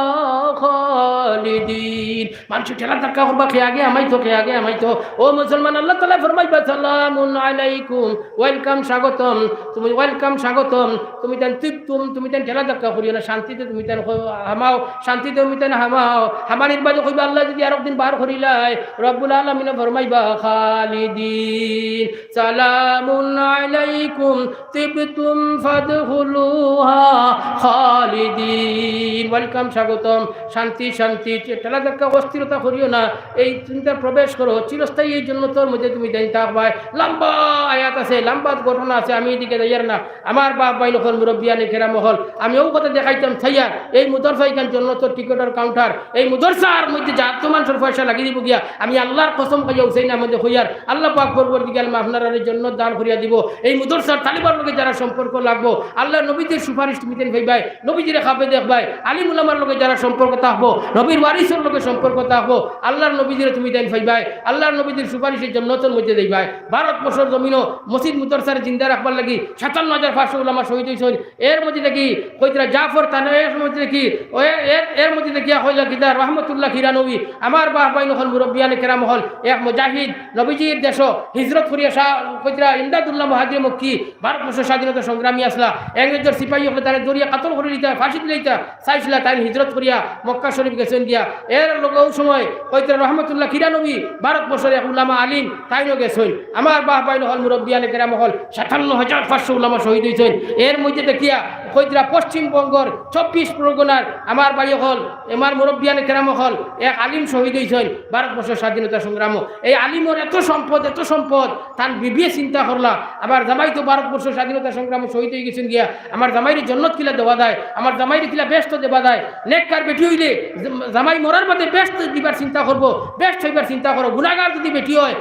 খালিদিন। মানষে ঠেলা ধাক্কা করবা, কে আগে হামাইতো, কে আগে হামাইতো। ও মুসলমান, আল্লাহ তাআলায় ফরমাইবা, "সালামুন আলাইকুম, welcome, স্বাগতম, তুমি welcome, স্বাগতম, তুমি তাইন তিবতুম, তুমি তাইন ঠেলা ধাক্কা করিও না, শান্তিতে তুমি তাইন হ-, হামাও, শান্তিতে তুমি তাইন হামাও।" হামানির বাদে কইবা, "আল্লায় যুদি আরক দিন বার করিলায়।" রব্বুল আলামিনে ফরমাইবা, "খালিদিন, সালামুন আলাইকুম, তিবতুম ফাদখুলুহা খালিদিন।" Welcome, স্বাগতম, শান্তি, শান্তি, ঠেলা ধাক্কা, অস্থিরতা করিও না, এই চিন্তা প্রবেশ করো, চিরস্থায়ী এই জন্নতর মধ্যে তুমি তাইন থাকবায়। লম্বা আয়াত আছে, লম্বা ঘটনা আছে, আমি এদিকে যাইয়ার না। আমার বাপ ভাইন অকল, মুরব্বিয়ানে কেরাম অকল, আমি অউ কথা দেখাইতাম চাইয়ার, এই মুদরসা ইখান জন্নতর টিকটর কাউন্টার, এই মুদরসার মধ্যে যত মানষর পয়সা লাগি দিবো গিয়া, আমি আল্লার কসম খাইয়া হুসাইন আহমদে কইয়ার, আল্লাহ পাক পরওয়ারদিগার আলম আপনারারে জন্নত দান করিয়া দিবো। এই মুদরসার তালিবার লগে যারার সম্পর্ক লাগবো, আল্লার নবীজির সুপারিশ তুমি তাইন পাইবায়, নবীজিরে খাবে দেখবায়, আলিম উলামার লগে যারার সম্পর্ক থাকবো, নবীর ওয়ারিসর লগে সম্পর্ক থাকবো, আল্লার নবীজিরে তুমি তাইন পাইবায়, আল্লার নবীজির সুপারিশে জন্নতর মধ্যে যাইবায়। ভারতবর্ষর জমিনো মসজিদ মুদরসারে জিন্দা রাখবার লাগি সাতান্ন হাজার পাঁচশো উলামা শহীদ অইছইন। এর মধ্যে থাকি কইতরা জাফর তান-, এর মধ্যে থাকি, ও এ-, এর, এর মধ্যে থাকি কইলা কিতা, রহমতুল্লাহ কিরানবী, আমার বাপ ভাইন অকল, মুরব্বিয়ানে কেরাম অকল, এক মুজাহিদ, নবীজির দেশো হিজরত করিয়া শাহ-, কইতরা ইমদাদুল্লাহ মুহাজিরে মক্কি, ভারতবর্ষর স্বাধীনতা সংগ্রামী আছলা। ইংরেজর সিপাহী অকলে তারে ধরিয়া কাতল করিলিতা, ফাঁসি দিলাইতা চাইছলা, তাইন হিজরত করিয়া মক্কা শরীফ গেছইন গিয়া। এর লগে অউ সময় কইতরা রহমতুল্লাহ কিরানবী, ভারতবর্ষর এক উলামা আলিম, তাইনও গেছইন। আমার বাপ ভাইন অকল, মুরব্বিয়ানে কেরাম অকল, সাতান্ন হাজার পাঁচশো উলামা শহীদ অইছইন। এর মধ্যে দেখিয়া কইতরা পশ্চিমবঙ্গর চব্বিশ পরগনার আমার ভাই অকল, আমার মুরব্বিয়ানে কেরাম অকল, এক আলিম শহীদ অইছইন ভারতবর্ষর স্বাধীনতা সংগ্রামো। এই আলিমর এত সম্পদ, এত সম্পদ, তান বিবিয়ে চিন্তা করলা, আমার জামাই তো ভারতবর্ষর স্বাধীনতা সংগ্রামো শহীদ অইগেছইন গিয়া, আমার জামাইরে জন্নত কিলা দেওয়া যায়, আমার জামাইরে কিলা বেহেস্ত দেওয়া যায়। নেককার বেটি অইলে জামাই মরার বাদে বেহেস্ত দিবার চিন্তা করবো, বেহেস্ত অইবার চিন্তা করো। গুনাগার যুদি বেটি অয়,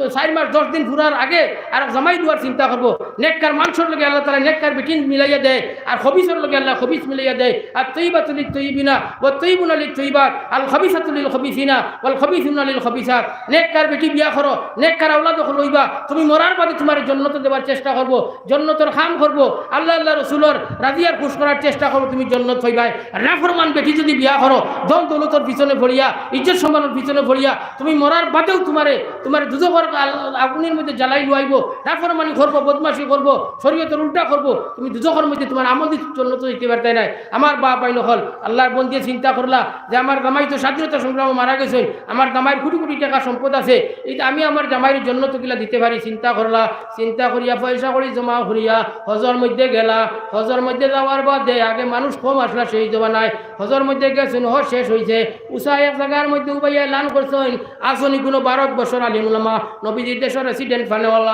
চাইর মাস দশ দিন পুরার আগে আরক জামাই লওয়ার চিন্তা করবো। নেককার মানষর লগে আল্লাহ তাআলায় নেককার বেটি মিলাইয়া দেয়, আর খবিছর লগে আল্লায় খবিছ মিলাইয়া দেয়। আত-তাইয়িবাতু লিত-তাইয়িবিনা, ওয়াত-তাইয়িবুনা লিত-তাইয়িবাত, আল-খাবিছাতু লিল-খাবিছিনা, ওয়াল-খাবিছুনা লিল-খাবিছাত। নেককার বেটি বিয়া করো, নেককার আওলাদ অকল অইবা, তুমি মরার বাদে তুমারে জন্নতো দেবার চেষ্টা করবো, জন্নতর কাম করবো। আল্লাহ, আল্লাহ রসুলর রাজি আর খুশ করার চেষ্টা করবো, তুমি জন্নত পাইবায়। নাফরমান বেটি যুদি বিয়া করো, ধন দৌলতর পিছনে পড়িয়া, ইজ্জত সম্মানর পিছনে পড়িয়া, তুমি মরার বাদেও তুমারে, তুমারে দুজখর আল-, আগুনর মধ্যে জ্বালাই লওয়াইবো। নাফরমানি করবো, বদমাশি করবো, শরীয়তর উল্টা করবো, তুমি দুজখর মধ্যে তুমার আমল দি জন্নতো যাইতে পারতায় নায়। আমার বাপ ভাইন অকল, আল্লাহর বন্দিয়ে চিন্তা করলা যে আমার জামাই তো স্বাধীনতা সংগ্রামো মারা গেছইন, আমার জামাইর কুটি কুটি টেকা সম্পদ আছে, ইটা আমি আমার জামাইরে জন্নতো কিলা দিতে পারি, চিন্তা করলা। চিন্তা করিয়া পয়সা কড়ি জমা করিয়া হজর মধ্যে গেলা। হজর মধ্যে যাওয়ার বাদে আগে মানুষ কম আছলা সেই জমানায়, হজর মধ্যে গেছইন, হজ শেষ অইছে, উষা এক জাগার মধ্যে উবাইয়া এলান করছইন, আছইন কুনু ভারতবর্ষর আলিম উলামা, নবীজির দেশর resident পানেওয়ালা।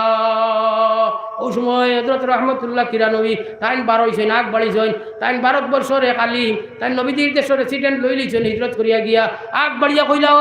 অউ সময় হজরত রহমতুল্লাহ কিরানবী তাইন বার অইছইন, আগ বাড়িছইন, তাইন ভারতবর্ষর এক আলিম, তাইন নবীজির দেশর resident লইলিছইন হিজরত করিয়া গিয়া। আগ বাড়িয়া কইলা, "ও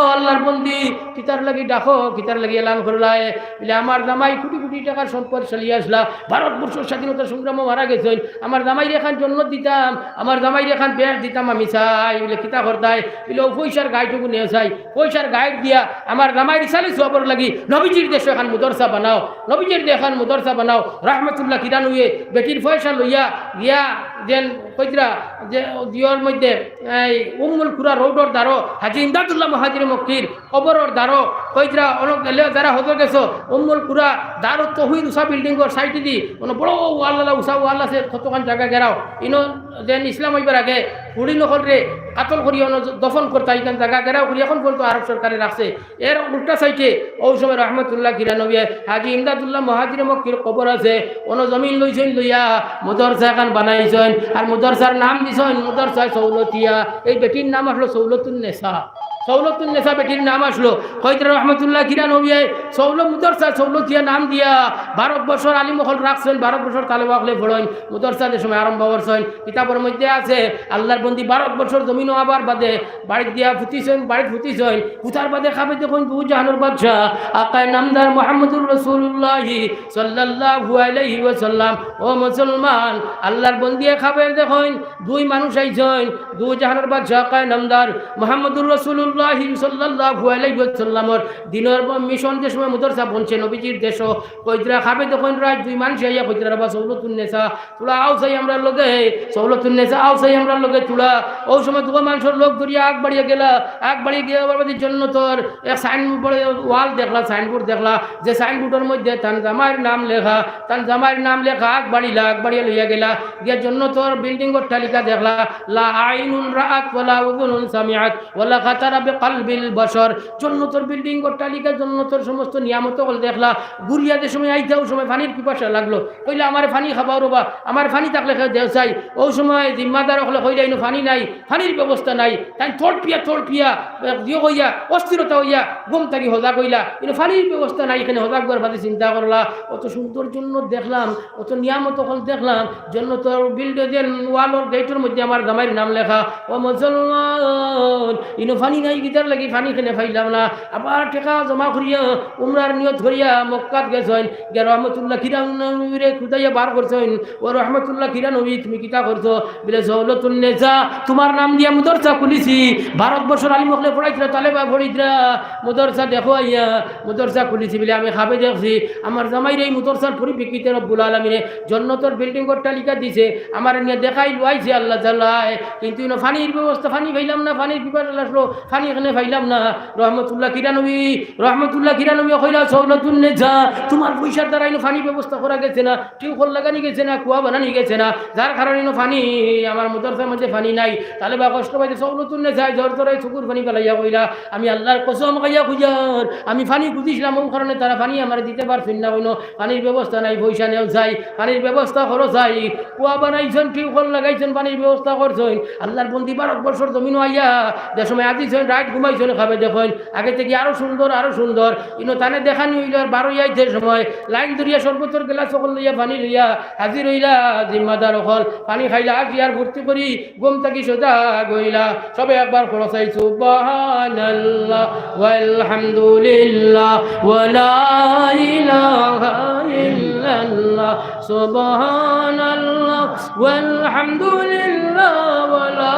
আল্লাহর বন্দি, কিতার লাগি ডাকো, কিতার লাগি এলান করলায়?" বলে, "আমার জামাই কুটি কুটি টেকার সম্পদশালী আছলা, ভারতবর্ষর স্বাধীনতা সংগ্রামো মারা গেছইন, আমার জামাইরে এখান জন্নত দিতাম, আমার জামাইরে এখান বেহেস্ত দিতাম আমি চাই।" বলে, "কিতা করতায়?" বলে, "অউ পয়সার গাইটুকু নেও চাই।" পয়সার গাইট দিয়া আমার জামাইর ইসালে সওয়াবর লাগি নবীজির দেশো এখান মুদরসা বানাও, নবীজির দেশো এখান মুদরসা বানাও। রহমতুল্লাহ কিরানবীয়ে বেটির পয়সা লইয়া গিয়া যেন কইতরা যে দিওর মধ্যে এই উম্মুল কুরা রোডর দ্বারো হাজী ইমদাদুল্লাহ মুহাজিরে মক্কির কবরর দ্বারো কইতরা অনো গেলে যারা হজো গেছো উম্মুল কুরা দারুত তৌহিদ উষা building-অর side-এ দি অনো বড় ওয়াল আলা উষা ওয়াল আছে, কতখান জাগা ঘেরাও। ইনো যেন ইসলাম অইবার আগে ফুড়িন অকলরে কাতল করি অনো দফন করতা, ইখান জাগা ঘেরাও করি এখন পর্যন্ত আরব সরকারে রাখছে। এর উল্টা side-এ অউ সময় রহমতুল্লাহ কিরানবীয়ে হাজী ইমদাদুল্লাহ মুহাজিরে মক্কির কবর আছে, অনো জমিন লইছইন লইয়া মুদরসা এখান বানাইছইন, আর মুদরসার নাম দিছইন মুদরসা সৌলতিয়া। এই বেটির নাম আছলো সৌলতুন নেসা। সৌলতুন নেসা বেটির নাম আসলো। কইতরা রহমতুল্লাহ কিরানবীয়ে সৌল মুদরসা সৌলতিয়া নাম দিয়া বারো বছর আলিম অকল রাখছইন, বারো বছর তালেবা অকলে পড়ইন। মুদরসা যে সময় আরম্ভ করছইন, কিতাবর মধ্যে আছে, আল্লাহর বন্দি বারো বছর জমিনো আবার বাদে বাড়িত দিয়া ফুতিছইন, বাড়িত ফুতিছইন। ফুতার বাদে খাবে দেখইন দু জাহানর বাদশা আকায় নামদার মুহাম্মদুর রাসূলুল্লাহি সাল্লাল্লাহু আলাইহি ওয়াসাল্লাম। ও মুসলমান, আল্লাহর বন্দিয়ে খাবে দেখইন দুই মানুষ আইছইন, দু জাহানর বাদশা আকায় নামদার মুহাম্মদুর রাসূলুল্লাহি সাল্লাল্লাহু আলাইহি ওয়াসাল্লামর দিনর মিশন যে সময় মুদরসা বনছে নবীজির দেশো, কইতরা খাবে দেখইন রাইত দুই মানুষ আইয়া কইতরা, "রবা সৌলতুন নেসা, তুলা আও চাই আমরার লগে, সৌলতুন নেসা আও চাই আমরার লগে তুলা।" ও সময় দুগো মানুষর লোক ধরিয়া আগ বাড়িয়া গেলা, আগ বাড়িয়া গিয়া আবার বাদে জন্নতর এক সাইনবোর্ড, ওয়াল দেখলা, সাইনবোর্ড দেখলা, যে সাইনবোর্ডর মধ্যে তান জামাইর নাম লেখা, তান জামাইর নাম লেখা, আগ বাড়িলা, আগ বাড়িয়া লইয়া গেলা, গিয়া জন্নতর বিল্ডিং অট্টালিকা দেখলা, লা আইনুন রাআত ওয়ালা উযুনুন সামিআত ওয়ালা খাতারা বিকালবিল বাশার। জন্নতর বিল্ডিং অট্টালিকা, জন্নতর সমস্ত নিয়ামত অকল দেখলা, ঘুরিয়া যে সময় আইতা, ও সময় পানির পিপাসা লাগলো, কইলা, "আমারে পানি খাবাও রবা, আমার পানি থাকলে কেউ দেও চাই।" ও সময় জিম্মাদার অকলে কইলা, "ইনো পানি নাই, পানির ব্যবস্থা নাই।" তাইন তড়পিয়া তড়পিয়া, এক দিও কইয়া, অস্থিরতা অইয়া, ঘুম থাকি হজাগ অইলা, ইনো পানির ব্যবস্থা নাই, এখানে হজাগ অওয়ার বাদে চিন্তা করলা, অত সুন্দর জন্নত দেখলাম, অত নিয়ামত অকল দেখলাম, জন্নতর বিল্ডিং ওয়ালর গেটর মধ্যে আমার জামাইর নাম লেখা। ও মুসলমান, ইনো পানি নাই, কিতার লাগি পানি কেনে পাইলাম না। আবার টেকা জমা করিয়া, উমরার নিয়ত করিয়া মক্কাত গেছইন, গিয়া রহমতুল্লাহ কিরানবীরে খুদাইয়া বার করছইন। ও রহমতুল্লাহ কিরানবী, তুমি কিতা করছো? বলে, "সৌলতুন নেসা, তোমার নাম দিয়া মুদরসা খুলিছি, বারো বছর আলিম অকলে পড়াইতরা, তালেবা পড়াইতরা, মুদরসা দেখো আইয়া, মুদরসা খুলিছি।" বলে, "আমি খাবে দেখছি, আমার জামাইরে এই মুদরসার পরিপ্রেক্ষিতে রব্বুল আলামিনে জন্নতর বিল্ডিং অট্টালিকা দিছে, আমার নিয়া দেখাই লুয়াইছে আল্লাহ তাআলায়, কিন্তু ইনো পানির ব্যবস্থা, পানি পাইলাম না, পানির পিপাসা লাগলো, পানি কেনে পাইলাম না।" রহমতুল্লাহ কিরানবী, রহমতুল্লাহ কিরানবী কইলা, "সৌলতুন নেসা, তোমার পয়সার দ্বারা ইনো পানির ব্যবস্থা করা গেছে না, টিউবওয়েল লাগানি গেছে না, কুয়া বানানি গেছে না, যার কারণে ইনো পানি, আমার মুদরসার মধ্যে পানি নাই।" তালেবা কষ্ট পাইতে সৌলতুন নেসায় জোর জোরে চকুর পানি ফালাইয়া কইলা, "আমি আল্লাহর কসম খাইয়া কইয়ার, আমি পানি খুজিছিলাম, ও কারণে তারা পানি আমারে দিতে পারছইন না, অইন্য পানির ব্যবস্থা নাই, পয়সা নেও চাই, পানির ব্যবস্থা করো চাই।" কুয়া বানাইছইন, টিউবওয়েল লাগাইছইন, পানির ব্যবস্থা করছইন। আল্লাহর বন্দি বারো বছর জমিনো আইয়া যে সময় আজিছইন, রাইত ঘুমাইছইন, খাবে দেখইন আগে থাকি আরো সুন্দর, আরো সুন্দর। ইনো তানে দেখানি অইলো, আর বারো আইতে সময় লাইন ধরিয়া শরবতর গ্লাস অকল লইয়া পানি লইয়া হাজির অইলা জিম্মাদার অকল। পানি খাইলা, আর কি আর ফুর্তি করি, ঘুম থাকি সজাগ অইলা। সবে একবার পড়ো চাই, সুবহানাল্লাহ ওয়ালহামদুলিল্লাহ ওয়ালা ইলাহা ইল্লাল্লাহ, সুবহানাল্লাহ ওয়ালহামদুলিল্লাহ ওয়ালা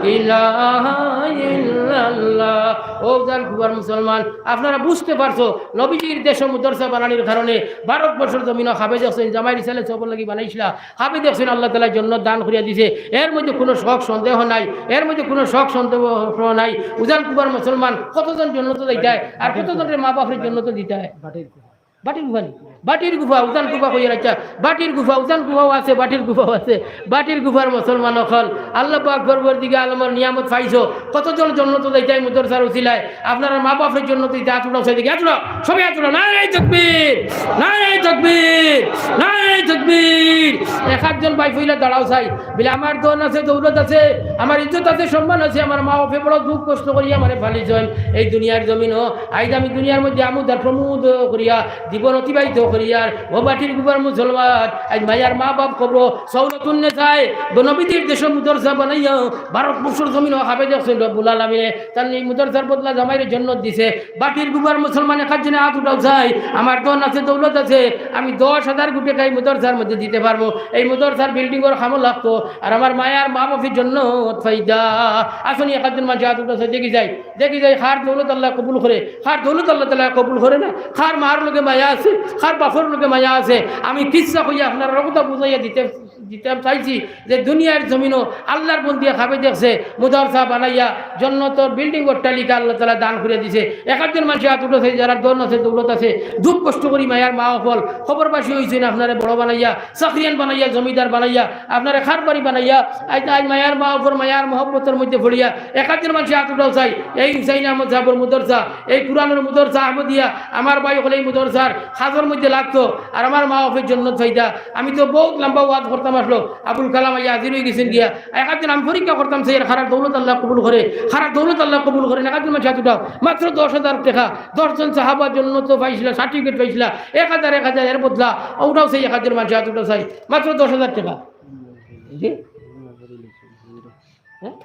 ইলাহা ইল্লাল্লাহ। ও জান খুবার মুসলমান, আপনারা বুঝতে পারছো, নবীজির দেশো মুদরসা বানানির কারণে বারো বছর জমিনো খাবে দেখছইন, জামাইর ইসালে সবর লাগি বানাইছিলা, খাবে দেখছইন, আল্লাহ তাআলা জন্নত দান করিয়া দিছে। এর মধ্যে কোনো শক সন্দেহ নাই, এর মধ্যে কোনো শক সন্দেহ নাই। উজান কুবার মুসলমান, কতজন জন্নত যাইতায়, আর কতজনরে মা বাপরে জন্নত দিতায়? বাটির গুফা নি? বাটির গুফা, উজান গুফা কইয়া রাখা। বাটির গুফা, উজান গুফাও আছে, বাটির গুফাও আছে। বাটির গুফার মুসলমান অকল, আল্লাহু আকবার, পরওয়ারদিগারে আলমর নিয়ামত পাইছো। কতজন জন্নত যাইতায় মুদরসার উসিলায়? আপনারার মা বাপরে জন্নত দিতে আত উঠাও চাই দেখি, আত উঠাও, সবে আত উঠাও। নারায়ে তাকবীর, নারায়ে তাকবীর, নারায়ে তাকবীর। এক আধজন ভাই পয়লা দাঁড়াও চাই, বলে, "আমার ধন আছে, দৌলত আছে, আমার ইজ্জত আছে, সম্মান আছে, আমার মা বাপে বড় দুঃখ কষ্ট করিয়া আমারে পালিছইন এই দুনিয়ার জমিনো। আইজ আমি দুনিয়ার মধ্যে আমোদ আর প্রমোদ করিয়া জীবন অতিবাহিত করিয়ার।" ও বাটির গুফার মুসলমান, আইজ মায়ার মা বাপ কবরো, সৌলতুন নেসায়, নবীজির দেশো মুদরসা বানাইয়া বারো বছর জমিনো খাবে দেখছইন রব্বুল আলামিনে। তান এই মুদরসার বদলা জামাইরে জন্নত দিছে। বাটির গুফার মুসলমান, এক আধজনে আত উঠাও চাই, আমার ধন আছে, দৌলত আছে, আমি দশ হাজার কোটি টেকা এই মুদরসার মধ্যে দিতে পারমু। এই মুদরসার বিল্ডিংর কামো লাগতো, আর আমার মায়ার মা বাপে জন্নত পাইতা। আছইন নি এক আধজন মানষে আত উঠাও চাই, দেখি যাই, দেখি যাই, কার দৌলত আল্লায় কবুল করে, কার দৌলত আল্লাহ তাআলায় কবুল করে না, কার মার লগে মায়া আছে, কার বাপর লগে মায়া আছে। আমি কিচ্ছা কইয়া আপনারারে কথা বুঝাইয়া দিতে দিতাম চাইছি যে দুনিয়ার জমিনো আল্লাহর বন্দিয়ে খাবে দেখছে, মুদরসা বানাইয়া, জন্নতর বিল্ডিং অট্টালিকা আল্লাহ তাআলায় দান করিয়া দিছে। এক আধজন মানষে আত উঠাও চাই, যারার ধন আছে, দৌলত আছে, দুঃখ কষ্ট করি মায়ার মা অকল কবরবাসী অইছইন, আপনারে বড় বানাইয়া, চাকরিয়ান বানাইয়া, জমিদার বানাইয়া, আপনারে কারবারি বানাইয়া, আইজ, আইজ মায়ার মা বাপর মায়ার মহব্বতর মধ্যে পড়িয়া এক আধজন মানষে আত উঠাও চাই। এই হুসাইন আহমদ সাহেবর মুদরসা, এই কুরআনর মুদরসা আহমদিয়া, আমার ভাই অকল এই মুদরসার কাজর মধ্যে লাগতো, আর আমার মা বাপে জন্নত পাইতা। আমি তো বউত লম্বা ওয়াজ করতাম আসলো, আবুল কালাম আইয়া হাজির অইগেছইন গিয়া। এক আধজন আমি পরীক্ষা করতাম, চাইয়ার কারার দৌলত আল্লায় কবুল করে, কারার দৌলত আল্লায় কবুল করে না। এক আধজন মানষে হাত উঠাও, মাত্র দশ হাজার টেকা। দশ জন সাহাবা জন্নতো পাইছলা, সার্টিফিকেট পাইছলা, এক হাজার, এক হাজার, এর বদলা। উঠাও চাই, এক আধজন মানষে হাত উঠাও চাই, মাত্র দশ হাজার টেকা। জি? হ্যাঁ?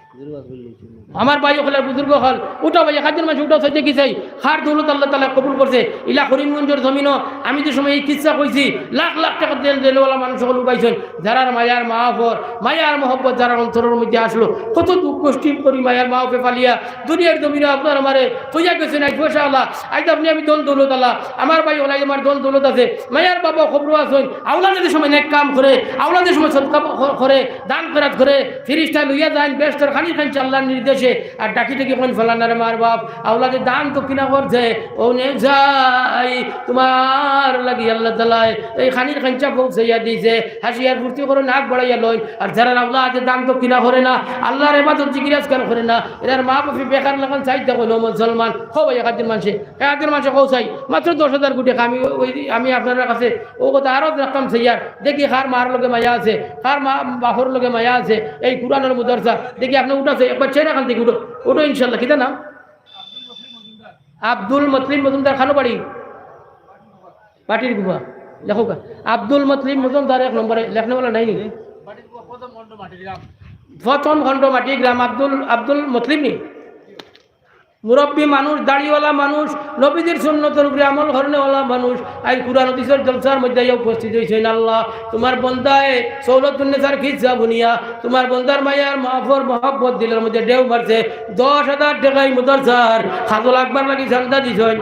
আমার ভাই অকল আর বুজুর্গ অকল, উঠাও ভাই, এক আধজন মানষে উঠাও চাই, দেখি চাই, কার দৌলত আল্লাহ তাআলায় কবুল করছে। ইলা করিমগঞ্জর জমিনো আমি যে সময় এই কিচ্ছা কইছি, লাখ লাখ টেকা দেন দেনেওয়ালা মানুষ অকল উবাইছইন। যারার মায়ার মা বাফর, মায়ার মহব্বত যারার অন্তরর মধ্যে আসলো, কত দুঃখ কষ্ট করি মায়ার মা বাফে পালিয়া দুনিয়ার জমিনো আপনার আমারে থইয়া গেছইন। আইজ পয়সা আলা, আইজ আপনে আমি ধন দৌলত আলা, আমার ভাই অকল আইজ আমার ধন দৌলত আছে, মায়ার বাবা কবরো আছইন, আওলাদে যে সময় নেক কাম করে, আওলাদে যে সময় সদকা ক-, করে, দান খয়রাত করে, ফিরিস্তা লইয়া যাইন বেহেস্তর খানির খাইঞ্চা আল্লাহর নির্দেশে। আর ডাকি ডাকি কইন, "ফালানার মার বাপ, আওলাদে দান দক্ষিণা করছে, অউ নে যাই, তুমার লাগি আল্লাহ তাআলায় এই খানির খাইঞ্চা পৌঁছাইয়া দিছে, হাসিয়ার ফুর্তি করো, নাক বাড়াইয়া লইন।" আর যারার আওলাদে দান দক্ষিণা করে না, আল্লাহর ইবাদত জিকির আজকার করে না, এরার মা বাফে বেকার লাখান চাইতা কইন, ও মুসলমান, কও ভাই, এক আধজন মানষে, এক আধজন মানষে কও চাই, মাত্র দশ হাজার কোটি আমি, ওই, আমি আপনারার কাছে অউ কথা আরজ রাখতাম চাইয়ার, দেখি কার মার লগে মায়া আছে, কার মা বাফর লগে মায়া আছে। এই কুরআনর মুদারসা, দেখি আপনে উঠাও চাই, একবার চেহারা খান দেখি, উঠো, উঠো ইনশাআল্লাহ। কিতা নাম? আব্দুল মতলিব মজুমদার, খানো বাড়ি? বাটির গুফা। লেখো কা। আব্দুল মতলিব মজুমদার এক নম্বরে, লেখনেওয়ালা নাই নি? প্রথম খণ্ড মাটির গ্রাম আব্দুল, আব্দুল মতলিব নি? মুরব্বী মানুষ, দাড়িওয়ালা মানুষ, নবীজির সুন্নতর উপরে আমল করনেওয়ালা মানুষ, আইজ কুরআন হাদিসর জলসার মধ্যে আইয়া উপস্থিত অইছইন। আল্লাহ, তুমার বন্দায় সৌলতুন্নেসার কিচ্ছা হুনিয়া, তুমার বন্দার মায়ার মা বাফর মহব্বত দিলর মধ্যে ঢেউ মারছে। দশ হাজার টেকা ই মুদারসার কাজো লাগবার লাগি চান্দা দিছইন।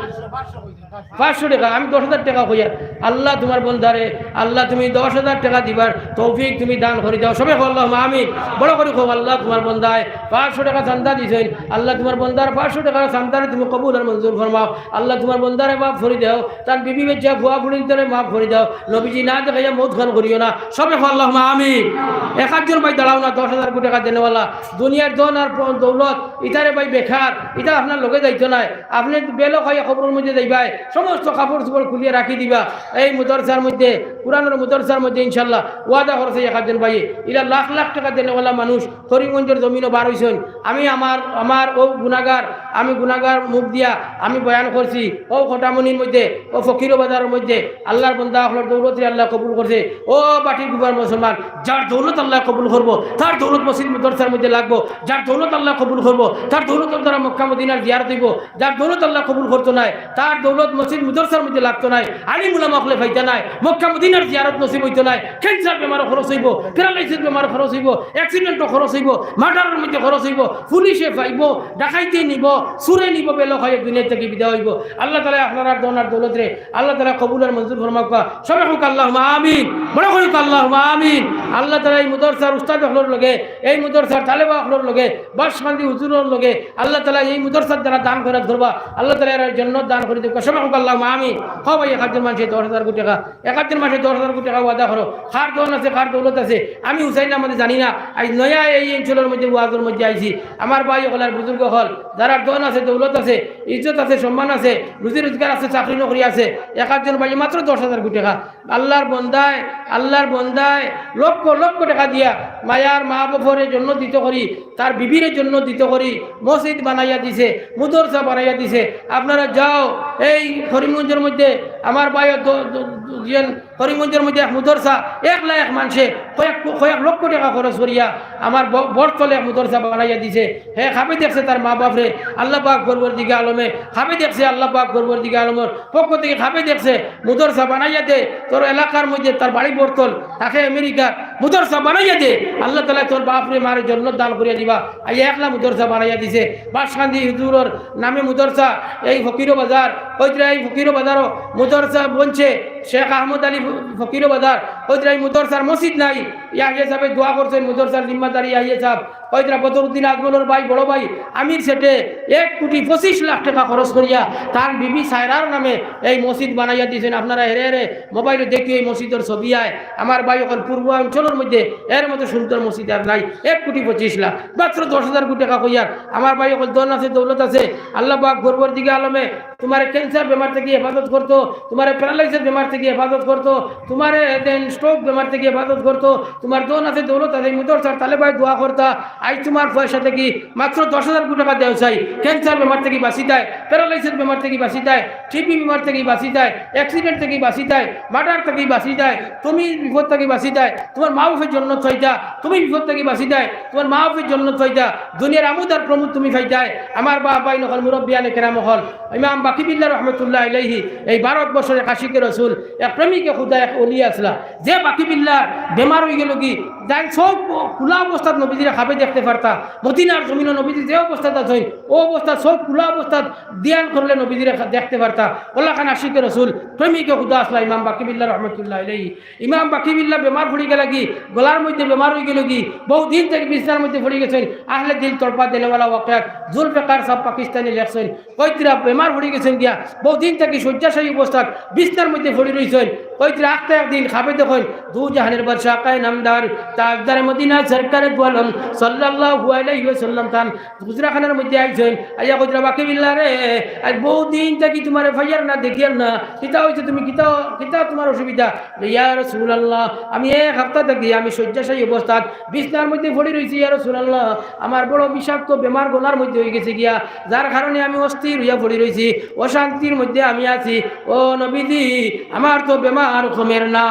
পাঁচশো টেকা, আমি দশ হাজার টেকা কইয়ার। আল্লাহ তুমার বন্দারে, আল্লাহ তুমি দশ হাজার টেকা দিবার তৌফিক তুমি দান করি দেও। সবে কও আল্লাহুম্মা আমিন। বড় করি কও, আল্লাহ তুমার বন্দায় পাঁচশো টেকা চান্দা দিছইন, আল্লাহ তুমার বন্দার পাঁচশো টেকার চান্দারে তুমি কবুল আর মঞ্জুর ফরমাও। আল্লাহ তুমার বন্দারে মাফ করি দেও, তার বিবি বাচ্চা ফুয়া ফুড়িন্তরে মাফ করি দেও। নবীজি না দেখাইয়া মউত খান করিও না। সবে কও আল্লাহুম্মা আমিন। এক আধজন ভাই দাঁড়াও না, দশ হাজার কোটি টেকা দেনেওয়ালা, দুনিয়ার ধন আর প-, দৌলত, ইতারে ভাই বেকার, ইতা আপনার লগে যাইতো নায়। আপনে বেলো খাইয়া কবরর মধ্যে যাইবায়, সমস্ত কাপড় চোপড় খুলিয়া রাখি দিবা। এই মুদারসার মধ্যে, কুরআনর মুদারসার মধ্যে ইনশাআল্লাহ ওয়াদা করছে এক আধজন ভাইয়ে। ইলা লাখ লাখ টেকা দেনেওয়ালা মানুষ করিমগঞ্জর জমিনো বার অইছইন। আমি আমার, আমার অউ গুনাগার, আমি গুনাগার মুখ দিয়া আমি বয়ান করছি। অউ কটামনির মধ্যে, অউ ফকিরো বাজারর মধ্যে আল্লাহর বন্দা অকলর দৌলতরে আল্লায় কবুল করছে। ও বাটির গুফার মুসলমান, যার দৌলত আল্লায় কবুল করবো, তার দৌলত মসজিদ মুদারসার মধ্যে লাগবো। যার দৌলত আল্লায় কবুল করবো, তার দৌলতর দ্বারা মক্কা মদিনার জিয়ারত অইবো। যার দৌলত আল্লায় কবুল করতো নায়, তার দৌলত মসজিদ মুদারসার মধ্যে লাগতো নায়, আলিম উলামা অকলে পাইতা নায়, মক্কা মদিনার জিয়ারত নসিব অইতো নায়। ক্যান্সার বেমারো খরচ অইবো, প্যারালাইসিস বেমারো খরচ অইবো, অ্যাক্সিডেন্টো খরচ অইবো, মার্ডারর মধ্যে খরচ অইবো, পুলিশে পাইবো, ডাকাইতে নিবো, চুরে নিবো, বেলো খাইয়া দুনিয়া থাকি বিদায় অইবো। আল্লাহ তাআলায় আপনারার ধন আর দৌলতরে আল্লাহ তাআলায় কবুল আর মঞ্জুর ফরমাউক্কা। সবে কউক্কা আল্লাহুম্মা আমিন। বড় করি কউক্কা আল্লাহুম্মা আমিন। আল্লাহ তাআলায় এই মুদারসার উস্তাদ অকলর লগে, এই মুদারসার তালেবা অকলর লগে, বাঁশকান্দি হুজুরর লগে, আল্লাহ তাআলায় এই মুদারসার যারা দান খয়রাত করবা, আল্লাহ তাআলায় এরারে জন্নত দান করি দেউক্কা। সবে কউক্কা আল্লাহুম্মা আমিন। কও ভাই, এক আধজন মানষে দশ হাজার কোটি টেকা, এক আধজন মানষে দশ হাজার কোটি টেকা ওয়াদা করো। কার ধন আছে, কার দৌলত আছে, আমি হুসাইন আহমদে জানি না। আইজ নয়া এই অঞ্চলর মধ্যে ওয়াজর মধ্যে আইছি। আমার ভাই অকল আর বুজুর্গ অকল, যারার ধন আছে, দৌলত আছে, ইজ্জত আছে, সম্মান আছে, রুজি রোজগার আছে, চাকরি নকরি আছে, এক আধজন ভাইয়ে মাত্র দশ হাজার কোটি টেকা। আল্লাহর বন্দায়, আল্লাহর বন্দায় লক্ষ লক্ষ টেকা দিয়া মায়ার মা বাফরে জন্নত দিতো করি, তার বিবিরে জন্নত দিতো করি, মসজিদ বানাইয়া দিছে, মুদরসা বানাইয়া দিছে। আপনারা যাও, এই করিমগঞ্জর মধ্যে আমার ভাই দ-, দ-, দ-, ইয়েন করিমগঞ্জর মধ্যে এক মুদরসা, একলা এক মানষে, কয়েক, কয়েক লক্ষ টেকা খরচ করিয়া আমার ব-, বটতলে এক মুদরসা বানাইয়া দিছে। হে খাবে দেখছে তার মা বাফরে, আল্লাহ পাক পরওয়ারদিগারে আলমে খাবে দেখছে, আল্লাহ পাক পরওয়ারদিগারে আলমর পক্ষ থাকি খাবে দেখছে, মুদরসা বানাইয়া দে, তোর এলাকার মধ্যে তার বাড়ি বটতল, থাকে আমেরিকা, মুদরসা বানাইয়া দে, আল্লাহ তাআলায় তোর বাফরে মারে জন্নত দান করিয়া দিবা। আইয়া একলা মুদরসা বানাইয়া দিছে, বাঁশকান্দি হুজুরর নামে মুদরসা, এই ফকিরো বাজার, ওইতরা এই ফকিরো বাজারও মুদরসা বনছে, শেখ আহমদ আলী ফকিরো বাজার, ওইতরা এই মুদরসার মসজিদ নাই, ইয়াহিয়া সাহেবে দোয়া করছে, মুদরসার জিম্মাদারি ইয়াহিয়া সাহেব, কইতরা বদরুদ্দিন আজমলর ভাই, বড় ভাই আমির সেটে এক কোটি পঁচিশ লাখ টেকা খরচ করিয়া তান বিবি সায়রার নামে এই মসজিদ বানাইয়া দিছইন। আপনারা হেরে হেরে মোবাইলো দেখিও এই মসজিদর ছবি আয়। আমার ভাই অকল পূর্বাঞ্চলর মধ্যে এর মতো সুন্দর মসজিদ আর নাই। এক কোটি পঁচিশ লাখ, মাত্র দশ হাজার কোটি টেকা কইয়ার। আমার ভাই অকল ধন আছে, দৌলত আছে, আল্লাহ পাক গর্বর দিকে আলমে তুমারে ক্যান্সার বেমার থাকি হেফাজত করতো, তুমারে প্যারালাইসিস বেমার থাকি হেফাজত করতো, তুমারে দেন স্ট্রোক বেমার থাকি হেফাজত করতো। তুমার ধন আছে, দৌলত আছে, এই মাদ্রাসার তালেবায় দোয়া করতা। আইজ তুমার পয়সা থাকি মাত্র দশ হাজার কোটি টেকা দেও চাই, ক্যান্সার বেমার থাকি বাঁচিতায়, প্যারালাইসিস বেমার থাকি বাঁচিতায়, টিবি বেমার থাকি বাঁচিতায়, অ্যাক্সিডেন্ট থাকি বাঁচিতায়, মার্ডার থাকি বাঁচিতায়, তুমি বিপদ থাকি বাঁচিতায়, তুমার মা বাপে জন্নত পাইতা, তুমি বিপদ থাকি বাঁচিতায়, তুমার মা বাপে জন্নত পাইতা, দুনিয়ার আমোদ আর প্রমোদ তুমি পাইতায়। আমার বাপ ভাই নকল, মুরব্বিয়ানে কেরাম অকল, ইমাম বাকি বিল্লাহ রহমতুল্লাহ আলাইহি এই ভারতবর্ষর এক আশিকে রসুল, এক প্রেমিকে খুদা, এক অলি আছলা, যে বাকি বিল্লার বেমার অইগেলোগি, তাইন সব খোলা অবস্থাত নবীজিরে খাবে দেখতে পারতা। মদিনার জমিনো নবীজি যে অবস্থাত আছইন, অউ অবস্থাত সব খোলা অবস্থাত ধ্যান করলে নবীজিরে খা-, দেখতে পারতা। অলাখান আশিকে রসুল, প্রেমিকে খুদা আছলা ইমাম বাকি বিল্লাহ রহমতুল্লাহ আলাইহি। ইমাম বাকি বিল্লাহ বেমার পড়িগেলাগি, গলার মধ্যে বেমার অইগেলোগি, বহুদিন থাকি বিছনার মধ্যে পড়ি গেছইন। আহলে দিল তড়পা দেনেওয়ালা ওয়াকিয়াত জুলফিকার সাব পাকিস্তানি লেখছইন। কইতরা বেমার পড়ি গেছইন গিয়া, বহুদিন থাকি শয্যাশায়ী অবস্থাত বিছনার মধ্যে পড়ি রইছইন। কইতরা আখতা একদিন খাবে দেখইন, দু জাহানের বাদশা আকায়ে নামদার, তাজদারে মদিনা সরকারে দু আলম সাল্লাল্লাহু আলাইহি ওয়াসাল্লাম তান হুজরাখানার মধ্যে আইছইন। আইয়া কইতরা, "বাকি বিল্লাহ রে, আইজ বহুদিন থাকি তুমারে পাইয়ার না, দেখিয়ার না, কিতা অইছে, তুমি কিতা, কিতা তুমার অসুবিধা?" "ইয়া রাসূলুল্লাহ, আমি এক হাপ্তা থাকি আমি শয্যাশায়ী অবস্থাত বিছনার মধ্যে পড়ি রইছি, ইয়া রাসূলুল্লাহ, আমার বড় বিষাক্ত বেমার গলার মধ্যে অইগেছে গিয়া, যার কারণে আমি অস্থির অইয়া পড়ি রইছি, অশান্তির মধ্যে আমি আছি। ও নবীজি, আমার তো বেমার কমের না।"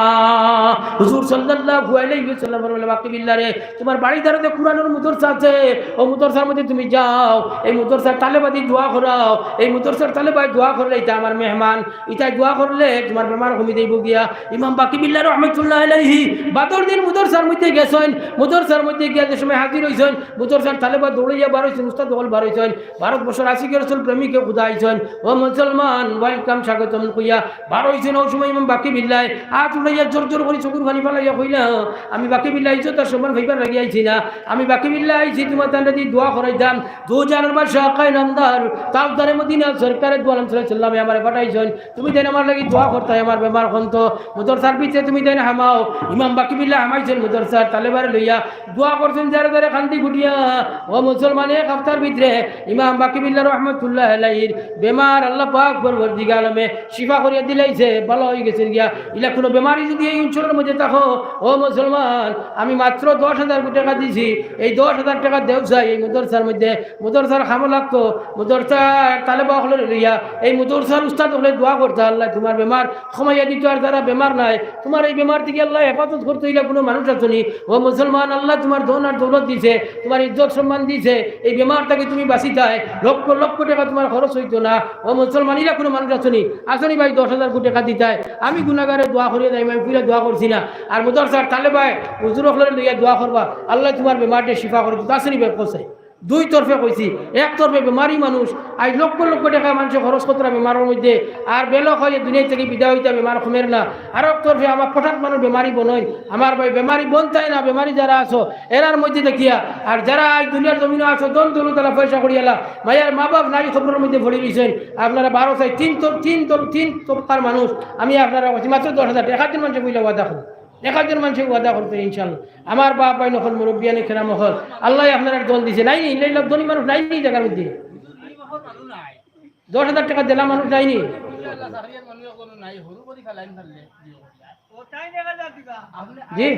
হুজুর সাল্লাল্লাহু আলাইহি ওয়াসাল্লাম বলে, "বাকি বিল্লাহ রে, তুমার বাড়ির ধারে তো কুরআনর মাদ্রাসা আছে, অউ মাদ্রাসার মধ্যে তুমি যাও, এই মাদ্রাসার তালেবাদি দোয়া করাও, এই মাদ্রাসার তালেবায় দোয়া করলে ইতা আমার মেহমান, ইতায় দোয়া করলে তুমার বেমার কমি যাইবো গিয়া।" ইমাম বাকি বিল্লাহ রহমতুল্লাহ আলাইহি বাদর দিন মাদ্রাসার মধ্যে গেছইন, মাদ্রাসার মধ্যে গিয়া যে সময় হাজির অইছইন, মাদ্রাসার তালেবা দৌড়াইয়া বার অইছইন, উস্তাদ অকল বার অইছইন, ভারতবর্ষর আশিকে রসুল প্রেমিকে খুদা আইছইন, "ও মুসলমান, ওয়েলকাম, স্বাগতম" কইয়া বার অইছইন। অউ সময় ইমাম বাকি বিল্লায় আত উঠাইয়া জোর জোর করি চকুর পানি ফালাইয়া কইলা, "আমি বাকি বিল্লায় ইজ্জত আর সম্মান পাইবার লাগি আইছি না, আমি বাকি বিল্লায় আইছি তুমার তানরে দি দোয়া করাইতাম। দু জাহানের বাদশা আকায়ে নামদার, তাজদারে মদিনা সরকারে দু আলম সাল্লাল্লাহু আলাইহি ওয়াসাল্লামে আমারে পাঠাইছইন, তুমি দেন আমার লাগি দোয়া করতায়, আমার বেমার কমতো।" মাদ্রাসার ভিতরে তুমি দেন হামাও। ইমাম বাকি বিল্লাহ হামাইছইন মাদ্রাসার তালেবারে লইয়া, দোয়া করছইন যারে যারে কান্দি গুটিয়া। ও মুসলমান, এক হাপ্তার ভিতরে ইমাম বাকি বিল্লাহ রহমতুল্লাহ আলাইহির বেমার আল্লাহ পাক পরওয়ারদিগার আলমে শিফা করিয়া দিলাইছে, ভালা অইগেছইন গিয়া। ইলা কুনু বেমারি যুদি এই অঞ্চলর মধ্যে থাকো, ও মুসলমান, আমি মাত্র দশ হাজার কোটি টেকা দিছি, এই দশ হাজার টেকা দেও চাই এই মাদ্রাসার মধ্যে, মাদ্রাসার কামো লাগতো, মাদ্রাসার তালেবা অকলরে লইয়া, এই মাদ্রাসার উস্তাদ অকলে দোয়া করতা, আল্লায় তুমার বেমার কমাইয়া দিতো। আর যারা বেমার নাই, তুমার এই বেমার থাকি আল্লায় হেফাজত করতো, ইলা কুনু মানুষ আছনি? ও মুসলমান, আল্লায় তুমার ধন আর দৌলত দিছে, তুমার ইজ্জত সম্মান দিছে, এই বেমার থাকি তুমি বাঁচিতায়, লক্ষ লক্ষ টেকা তুমার খরচ অইতো না। ও মুসলমান, ইলা কুনু মানুষ আছনি? আছনি ভাই, দশ হাজার কোটি টেকা দিতায়, আমি গুনাগারে দোয়া করিয়া যাইমু, আমি পুরা দোয়া করছি না। আর মাদ্রাসার তালেবায় হুজুর অকলরে লইয়া দোয়া করবা, আল্লায় তুমার বেমাররে শিফা করি দিতো। আছনি ভাই, কও চাই। দুই তরফে কইছি, এক তরফে বেমারি মানুষ, আইজ লক্ষ লক্ষ টেকা মানষে খরচ করতরা বেমারর মধ্যে, আর বেলক অইয়া দুনিয়া থাকি বিদায় অইতা, বেমার কমের না। আরক তরফে আমার হঠাৎ মানুষ বেমারি বনইন, আমার ভাই বেমারি বনতায় না, বেমারি যারা আছো এরার মধ্যে দেখিয়া, আর যারা আইজ দুনিয়ার জমিনো আছো, ধন দৌলত আলা, পয়সা কড়ি আলা, মায়ার মা বাপ নাই, কবরর মধ্যে পড়ি রইছইন, আপনারা বারো চাই তিন তো-, তিন দল, তিন তবকার মানুষ, আমি আপনারা কইছি মাত্র দশ হাজার, এক আধজন মানষে কইলা ওয়াদা করো, এক আধজন মানষে ওয়াদা করতে ইনশাআল্লাহ। আমার বাপ ভাই নকল, মুরব্বিয়ানে কেরাম অকল, আল্লায় আপনারার দল দিছে, নাইনি? ইলা ধনী মানুষ নাইনি জাগার মধ্যে? দশ হাজার টেকা দিলা মানুষ নাইনি? জি।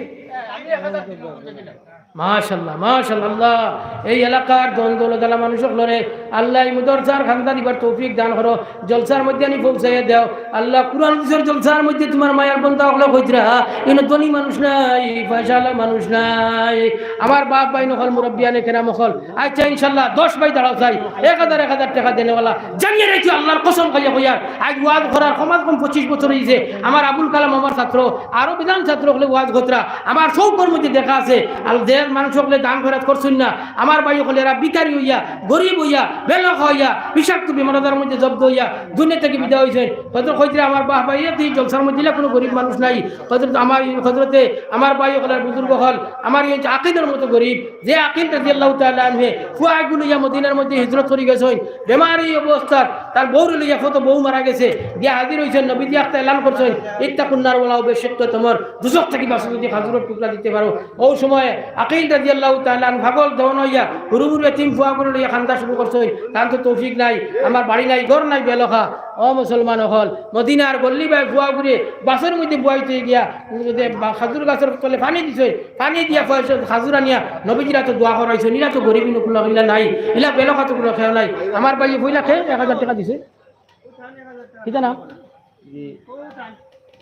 মাশাআল্লাহ, মাশাআল্লাহ। আল্লাহ এই এলাকার ধন দৌলত আলা মানুষ অকলরে আল্লাহ এই মাদ্রাসার খান্দা দিবার তৌফিক দান করো। জলসার মধ্যে আনি পৌঁছাইয়া দেও। আল্লাহ, কুরআন হাদিসর জলসার মধ্যে তুমার মায়ার বন্দা অকলে কইতরা, ইনো ধনী মানুষ নাই, পয়সাআলা মানুষ নাই। আমার বাপ ভাই নকল, মুরব্বিয়ানে কেরাম অকল। আচ্ছা, ইনশাআল্লাহ, দশ ভাই দাঁড়াও চাই, এক হাজার, এক হাজার টেকা দেনেওয়ালা। জানিয়া রাখিও, আল্লাহর কসম খাইয়া কইয়ার, আইজ ওয়াজ করার কমসে কম পঁচিশ বছর অইছে। আমার আবুল কালাম আমার ছাত্র, আরো বিধান ছাত্র অকলে ওয়াজ করতরা। আমার শৌকর মধ্যে দেখা আছে, আর যে মানুষ সকলে দান খয়রাত করছইন না, আমার ভাই সকলে এরা ভিখারি অইয়া, গরিব অইয়া, বেলখা অইয়া, বিষাক্ত বেমার আজারর মধ্যে জব্দ অইয়া দুনিয়া থাকি বিদায় অইছইন। হজরতে কইরা, আমার বাহ ভাই, এই জলসার মধ্যে ইলা কুনু গরিব মানুষ নাই। হজরতে আমার, হজরতে আমার ভাই সকল, বুজুর্গ সকল, আমার এই আকিলর মতো গরিব, যে আকিল রাদিয়াল্লাহু তাআলা আনহু ফুয়াগুন লইয়া মদিনার মধ্যে হিজরত করি গেছইন, বেমারি অবস্থাত তার বউরে লইয়া, কত বউ মারা গেছে, গিয়া হাজির অইছইন, নবীজি একটা এলান করছইন, "ইত্তাকুন নার ওয়ালাউ বিশিক্কি তামরা।" দুজখ থাকি বাঁচো যদি খাজুরর টুকরা দিতে পারো। অউ সময় আকিল রাদিয়াল্লাহু তাআলা আনহু পাগল দেওয়ানা অইয়া হুরু হুরু এতিম ফুয়াগুন লইয়া কান্দা শুরু করছইন, "তান তো তৌফিক নাই, আমার বাড়ি নাই, ঘর নাই, বেলখা।" ও মুসলমান সকল, মদিনার গল্লি বায় ফুয়াগুরে বাসর মধ্যে বওয়াইতে গিয়া, খাজুর গাছর তলে পানি দিছে, পানি দিয়া পয়সা খাজুর আনিয়া নবীজির আতো দোয়া করাইছে, ইলা তো গরিব, ইলা কুল্লা ইলা নাই, ইলা বেলখা তো কুনু কেউ নাই। আমার ভাইয়ে পয়লা কে এক হাজার টেকা দিছে। কিতা নাম? জি।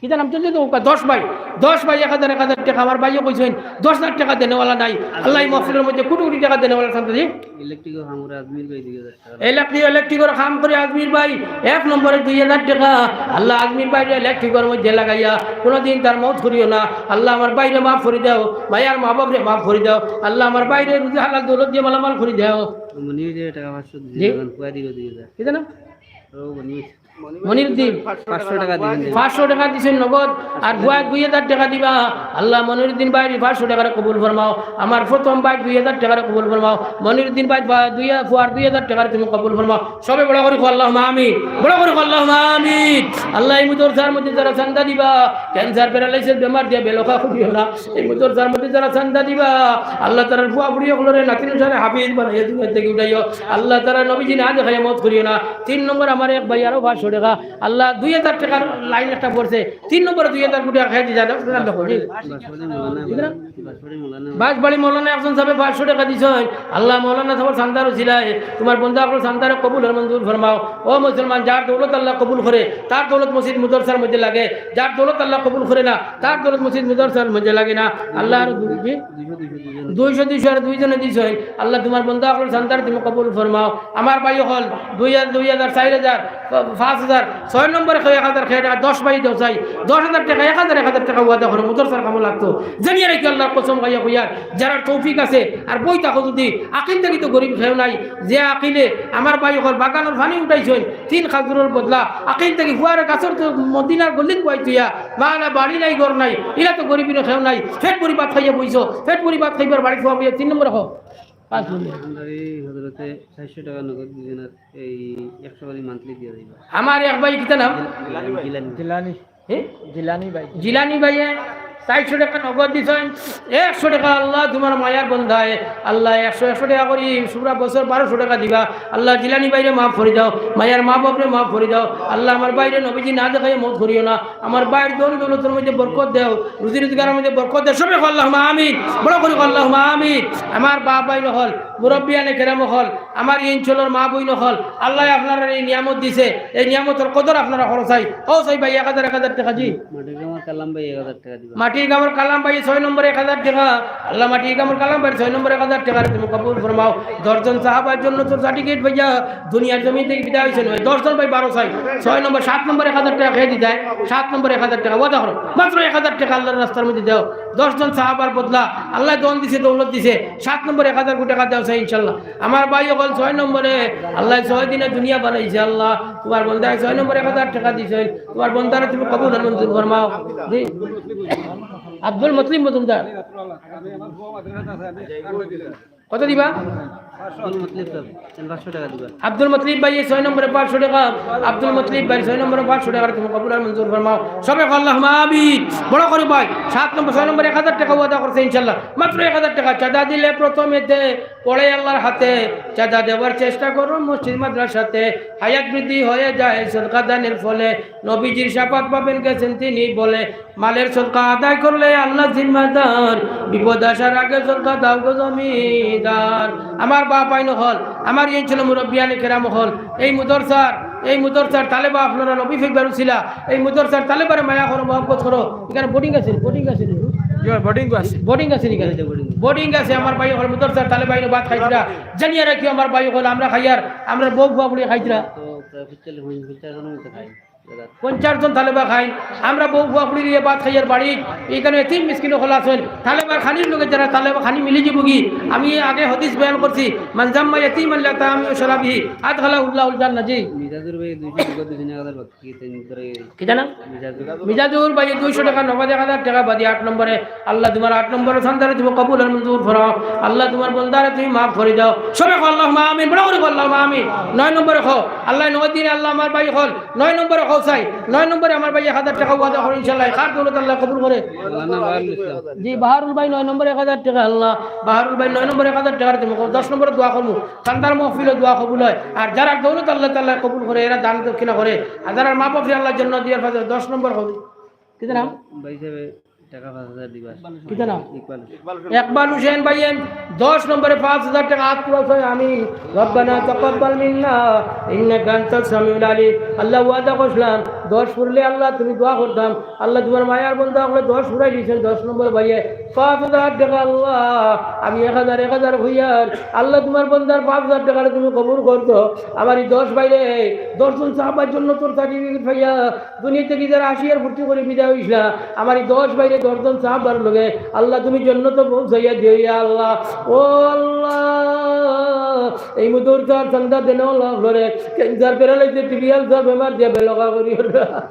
কিতা নাম? চলছে তো, দশ ভাই, দশ ভাই এক হাজার, এক হাজার টেকা। আমার ভাইয়ে কইছইন, দশ হাজার টেকা দেনেওয়ালা নাই। আল্লাহ এই মহফিলর মধ্যে কোটি কোটি টেকা দেনেওয়ালা শান্ত দিন। ইলেকট্রিকর কাম করে আজমির ভাই দুই হাজার টেকা। ইলেকট্রি-, ইলেকট্রিকর কাম করে আজমির ভাই এক নম্বরে দুই হাজার টেকা। আল্লাহ আজমির ভাইরে ইলেকট্রিকর মধ্যে লাগাইয়া কোনোদিন তার মউত করিও না। আল্লাহ আমার ভাইরে মাফ করি দেও, ভাইয়ার মা বাপরে মাফ করি দেও। আল্লাহ আমার ভাইরে রুজি হালাল দৌলত দিয়া মালামাল করি দেও। মনির যে টেকা পাঁচশো দিছে, জি? এখন পুয়া দিবে দুই হাজার। কি জানো? ও মনির। মনিরুদ্দিন। পাঁচশো টেকা দিবেন। পাঁচশো টেকা দিছইন নগদ, আর ফুয়া দুই হাজার টেকা দিবা। আল্লাহ মনিরুদ্দিন ভাইর পাঁচশো টেকারে কবুল ফরমাও। আমার প্রথম ভাই দুই হাজার টেকারে কবুল ফরমাও। মনিরুদ্দিন ভাই বা দুই, ফুয়ার দুই হাজার টেকারে তুমি কবুল ফরমাও। সবে বড় করি কও আল্লাহুম্মা আমিন। বড় করি কও আল্লাহুম্মা আমিন। আল্লাহ এই মুদরসার মধ্যে যারা চান্দা দিবা, ক্যান্সার প্যারালাইসিস বেমার দিয়া বেলখা করিও না। এই মুদরসার মধ্যে যারা চান্দা দিবা, আল্লাহ তারার ফুয়া ফুড়ি অকলরে নাতি নুসারে হাফিজ বানাইয়া দুনিয়া থাকি উঠাইও। আল্লাহ তারার নবীজি না দেখাইয়া মউত করিও না। তিন নম্বর আমার এক ভাই আরো পাঁচশো টেকা, আল্লাহ দুই হাজার টেকার লাইন একটা পড়ছে, তিন নম্বরে দুই হাজার কোটি টেকা খেয়ে দিয়ে যান। বাঁশবাড়ি মৌলানা একজন সাহেবে পাঁচশো টেকা দিছইন। আল্লাহ মৌলানা সাহেবর চান্দার উছিলায় তোমার বন্দা অকলর চান্দারে কবুল আর মঞ্জুর ফরমাও। ও মুসলমান, যার দৌলত আল্লাহ কবুল করে, তার দৌলত মসজিদ মুদরসার মধ্যে লাগে, যার দৌলত আল্লাহ কবুল করে না, তার দৌলত মসজিদ মুদরসার মধ্যে লাগে না। আল্লাহ আর দুই-, কি? দুইশো, দুইশো, দুইশো। দুইশো, দুইশো আর দুইজনে দিছইন। আল্লাহ তোমার বন্দা অকলর চান্দারে তুমি কবুল ফরমাও। আমার ভাই অকল দুই হাজার, দুই হাজার, চাইর হাজার, পাঁচ হাজার, ছয় নম্বরে কেউ এক হাজার, কেউ এক হাজার, দশ ভাই দেও চাই, দশ হাজার টেকা, এক হাজার, এক হাজার টেকা ওয়াদা করো, মুদরসার কামো লাগতো। জানিয়া রাখিও আল্লাহর কসম খাইয়া কইয়ার, যারার তৌফিক আছে আর বই থাকো যদি, আকিল থাকি তো গরিব কেউ নাই, যে আকিলে আমার ভাই অকল বাগানর পানি উঠাইছইন, তিন খাজুরর বদলা, আকিল থাকি ফুয়ারে গাছর তো মদিনার গল্লিত বওয়াই থইয়া, মা না বাড়ি নাই, ঘর নাই, ইলা তো গরিব ইনো কেউ নাই, পেট ভরি ভাত খাইয়া বইছো, পেট ভরি ভাত খাইবার বাড়ি ফুয়া বইয়া তিন নম্বরে হো। পাঁচ নম্বর। ভান্ডারি হজরতে চারশো টেকা নগদ দিছইন আর এই একশো করি মান্থলি দিয়া যাইবা। আমার এক ভাই কিতা নাম? জিলানি ভাই। জিলানি। হ্যাঁ? জিলানি ভাই। জিলানি ভাইয়ে চারশো টেকা নগদ দিছইন, একশো টেকা আল্লাহ তোমার মায়ার বন্দায়, আল্লাহ একশো, একশো টেকা করি পুরা বছর বারোশো টেকা দিবা। আল্লাহ জিলানি ভাইরে মাফ করি দেও, মায়ার মা বাপরে মাফ করি দেও। আল্লাহ আমার ভাইরে নবীজি না দেখাইয়া মউত করিও না। আমার ভাইর ধন দৌলতর মধ্যে বরকত দেও, রুজি রোজগারর মধ্যে বরকত দেও। সবে কও আল্লাহুম্মা আমিন, বড় করি কও আল্লাহুম্মা আমিন। আমার বাপ ভাই অকল, মুরব্বিয়ানে কেরাম অকল, আমার এই অঞ্চলর মা বইন অকল, আল্লায় আপনারারে এই নিয়ামত দিছে, এই নিয়ামতর কদর আপনারা করো চাই। ও চাই ভাই, এক হাজার, এক হাজার টেকা জি। মাটির গামর কালাম ভাই এক হাজার টেকা দিবা। মাটির গামর কালাম ভাই ছয় নম্বরে এক হাজার টেকা। আল্লাহ মাটির গামর কালাম ভাই ছয় নম্বরে এক হাজার টেকা তুমি কবুল ফরমাও। দশজন সাহাবার জন্য তো সার্টিফিকেট পাইয়া দুনিয়ার জমিন থাকি বিদায় অইছইন। দশজন ভাই বারো চাই। ছয় নম্বর, সাত নম্বরে এক হাজার টেকা খেয়ে দিতায়। সাত নম্বরে এক হাজার টেকা ওয়াদা করো। মাত্র এক হাজার টেকা আল্লাহর রাস্তার মধ্যে দেও। দশজন সাহাবার বদলা আল্লায় ধন দিছে, দৌলত দিছে। সাত নম্বরে এক হাজার কোটি টেকা দেও চাই ইনশাআল্লাহ। আমার ভাই অকল ছয় নম্বরে, আল্লায় ছয় দিনে দুনিয়া বানাইছে। আল্লাহ, তোমার বন্দায় ছয় নম্বরে এক হাজার টেকা দিছইন, তোমার বন্দারে তুমি কবুল আর মঞ্জুর ফরমাও। জি। আব্দুল মুতলিব মজুমদার। কত দিবা? আব্দুল মুতলিব সাহেব, পাঁচশো টেকা দিবা। আব্দুল মুতলিব ভাই, ছয় নম্বরে পাঁচশো টেকা। আব্দুল মুতলিব ভাই, ছয় নম্বরে পাঁচশো টেকা তুমি কবুল আর মঞ্জুর ফরমাও। সবে কও আল্লাহুম্মা আমিন। বড় করি ভাই, সাত নম্বর, ছয় নম্বরে এক হাজার টেকা ওয়াদা করছে ইনশাআল্লাহ। মাত্র এক হাজার টেকা। চাঁদা দিলে প্রথমেতে পড়ে আল্লাহর হাতে, চাঁদা দেওয়ার চেষ্টা করো মসজিদ মাদ্রাসাতে, হায়াত বৃদ্ধি হয়ে যায় সদকা দানের ফলে, নবীজির শাফাত পাবেন গেছেন তিনি বলে, মালের সদকা আদায় করলে আল্লাহ জিম্মাদার, বিপদ আসার আগে সদকা দাও গো জমিদার। আমার বাপ আইন অকল, আমার এই ছিল মুরব্বিয়ানে কেরাম অকল, এই মুদরসার, এই মুদরসার তালেবা আপনারা নবী ফেকবার উছিলা, এই মুদরসার তালেবারে মায়া করো, মহব্বত করো। এখানে বোর্ডিং আছে, বোর্ডিং আছে। বোর্ডিং আছে এখানে। বোর্ডিং আছে। বোর্ডিং আছে, আমার ভাই অকল মুদরসার তালেবা ইনো ভাত খাইছিলা। জানিয়া রাখিও আমার ভাই অকল, আমরা খাইয়ার, আমরা বউ ফুয়া বুড়ি খাইছিলা। তো, তো, ফিরতে, ফিরতে এখন তো খাই। পঞ্চাশ জন তালেবা খাইন। আমরা বউ ফুয়া ফুড়ি লইয়া ভাত খাইয়ার বাড়ি, ইখানো এতিম মিসকিন অকল আছইন। তালেবার খানির লগে যারা তালেবা খানি মিলি যাইবোগি। আমি আগে হাদিস বয়ান করছি, "মান জাম্মা ইয়াতিমান লি তাআমিহি ওয়া শারাবিহি আদখালাহুল্লাহুল জান্নাহ।" জি। মিজাজুর ভাই দুইশো টাকা, দুইশো এক হাজার বাকি, তিন ধরে কিতা নাম? মিজাজুর। মিজাজুর ভাই দুইশো টাকা, নগদ এক হাজার টাকা বাদে আট নম্বরে। আল্লাহ, তুমার আট নম্বরে চান্দারে তুমি কবুল আর মঞ্জুর করো। আল্লাহ, তুমার বন্দারে তুমি মাফ করি দেও। সবে কও, "আল্লাহুম্মা আমিন।" বড় করি কও, "আল্লাহুম্মা আমিন।" নয় নম্বরে কও, আল্লাহ, নয় দিনে আল্লাহ আমার ভাই অকল। নয় নম্বরে কও চাই, নয় নম্বরে আমার ভাই এক হাজার টাকা ওয়াদা করে, ইনশাআল্লাহ, কার দৌলত আল্লাহ কবুল করে। জি, বাহারুল ভাই নয় নম্বরে এক হাজার টাকা, আল্লাহ, বাহারুল ভাই নয় নম্বরে এক হাজার টাকা তুমি কও, দশ নম্বরে দোয়া করমু, চান্দার মাহফিলো দোয়া কবুল হয়। আর যারা দৌলত আল্লাহ তাআলা কবুল করে, এরা দান দক্ষিণা করে, আর যারা মা বাপরে আল্লাহ জন্য দিয়ার ফাজে দশ নম্বর হবে। কিতা নাম? ভাই সাহেব, টাকা পাঁচ হাজার দিবা। কিতা নাম? ইকবাল। ইকবাল হোসেন ভাইয়ে দশ নম্বরে পাঁচ হাজার টাকা আত তুলছইন। আমিন। রব্বানা তাকাব্বাল মিন্না ইন্নাকা আনতাস সামিউল আলিম। আল্লাহ, ওয়াদা করছিলাম, দশ ফুরলে আল্লাহ তুমি দোয়া করতাম। আল্লাহ, তুমার মায়ার বন্দা অকলে দশ ফুরাই দিছইন, দশ নম্বর ভাইয়ে পাঁচ হাজার টাকা। আল্লাহ, আমি এক হাজার, এক হাজার হইয়ার। আল্লাহ, তুমার বন্দার পাঁচ হাজার টাকারে তুমি কবুল করছো। আমার ই দশ ভাইরে, দশ জন সাহাবার জন্য তোর সার্টিফিকেট পাইয়া দুনিয়া থাকি যারা আসিয়ার ফুর্তি করি বিদায় অইছলা, আমার ই দশ ভাইরে দশ জন সাহাবার লগে আল্লাহ তুমি জন্নতো পৌঁছাইয়া দিও, ইয়া আল্লাহ। ও আল্লাহ, এই মুহূর্তে আর চান্দা দেন আল্লাহ করে ক্যান্সার, প্যারালাইসিস, টিবি, আলসার বেমার দিয়া বেলকা করিও না।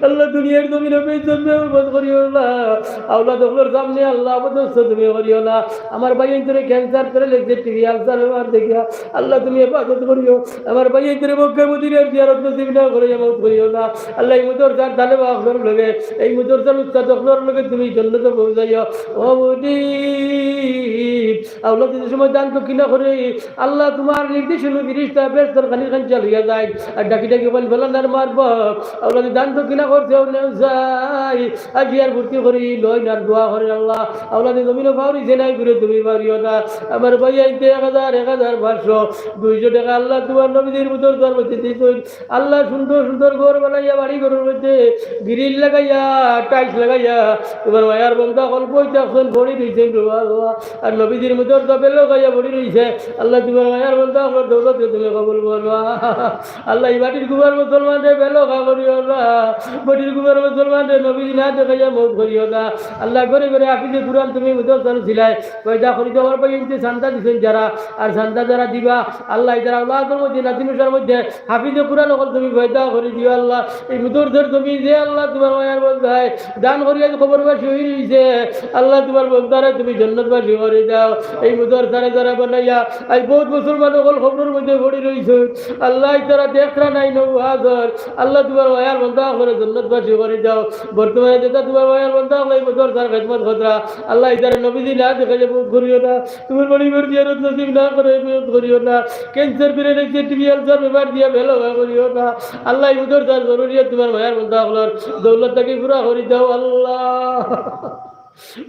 আল্লাহ, দুনিয়ার জমিনো বেইজ্জত বেহুরমত করিও না। আওলাদ অকলর সামনে আল্লাহ অপদস্থ তুমি করিও না। আমার ভাইয়াইন্তরে ক্যান্সার, প্যারালাইসিস, টিবি, আলসার বেমার দেখিয়া আল্লাহ তুমি হেফাজত করিও। আমার ভাইয়াইন্তরে মক্কা মদিনার জিয়ারত নসিব না করিয়া মউত করিও না। আল্লাহ, এই মুহূর্তে যার তালেবা অকলর লগে, এই মুহূর্তে যার উস্তাদ অকলর লগে তুমি জন্নতো পৌঁছাইও। ও মুনিব, আল্লাহ, যে সময় দান দক্ষিণা করে, আল্লাহ, তুমার নির্দেশ অইলো ফিরিস্তা বেহেস্তর খানি খান চালু অইয়া যায়। আর ডাকি ডাকি কইন, "ফলানার মার বাপ, আল্লাহ, যে দান দক্ষিণা করছে, ও নেও যাই।" আর জিয়ার ফুর্তি করি, লইন আর দোয়া করি, আল্লাহ, আল্লাহ, যে জমিনো পাউরিছে নাই ঘুরে তুমি পাউরিও না। আমার ভাইয়াইন্তে এক হাজার, এক হাজার পাঁচশো, দুইশো টাকা, আল্লাহ, তুমার নবীজির মুদরসার মধ্যে দিছইন। আল্লাহ, সুন্দর সুন্দর ঘর বানাইয়া, বাড়ি ঘরর মধ্যে গ্রিল লাগাইয়া, টাইলস লাগাইয়া, তুমার মায়ার বন্দা অকল বই থাকছইন, পড়ি রইছইন, রে আল্লাহ। আর নবীজির মুদরসা বেলকা অইয়া পড়ি রইছে। আল্লাহ, তুমার মায়ার বন্দা অকলর দৌলতরে তুমি কবুল করো। আল্লাহ, ই মাটির কুফার মুসলমানরে বেলকা করিও না। মাটির কুফার মুসলমানরে নবীজি না দেখাইয়া মউত করিও না। আল্লাহ, ঘরে ঘরে হাফিজে কুরআন তুমি মুদরসা চালু ছিলায়, পয়দা করি দেও। আমার ভাইয়াইন্তে চান্দা দিছইন যারা, আর চান্দা যারা দিবা, আল্লাহ, ইতার আওলাদর মধ্যে, নাতি নুশার মধ্যে হাফিজে কুরআন অকল তুমি পয়দা করি দিও আল্লাহ। এই মুদরসার জমি যে আল্লাহ তুমার মায়ার বন্দায় দান করি আইজ কবরবাসী অই রইছে, আল্লাহ তুমার বন্দারে তুমি জন্নতবাসী করি দেও। এই মুদরসারে যারা বানাইয়া আইজ বউত মুসলমান অকল কবরর মধ্যে পড়ি রইছে, আল্লাহ, ইতারা দেখরা নাই নওয়াজর, আল্লাহ তুমার মায়ার বন্দা অকলরে জন্নতবাসী করি দেও। বর্তমানে যেতা তুমার মায়ার বন্দা অকলে এই মুদরসার খেদমত কররা, আল্লাহ, ইতারে নবীজি না দেখাইয়া মউত করিও না। তুমার মাটি ঘর জিয়ারত নসিব না করি মউত করিও না। ক্যান্সার, প্যারালাইসিস, টিবি, আলসার বেমার দিয়া বেলকা করিও না। আল্লাহ, ই মুদরসার জরুরিয়াত তুমার মায়ার বন্দা অকলর দৌলত থাকি পুরা করি দেও আল্লাহ।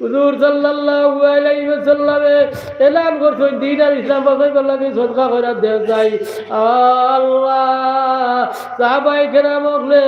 হুজুর সাল্লাল্লাহু আলাইহি ওয়াসাল্লামে এলান করছইন, দ্বীন আর ইসলাম বাঁচাইবার লাগি সদকা খয়রাত দেওয়া যায়। আল্লাহ, সাহাবায়ে কেরাম অকলে,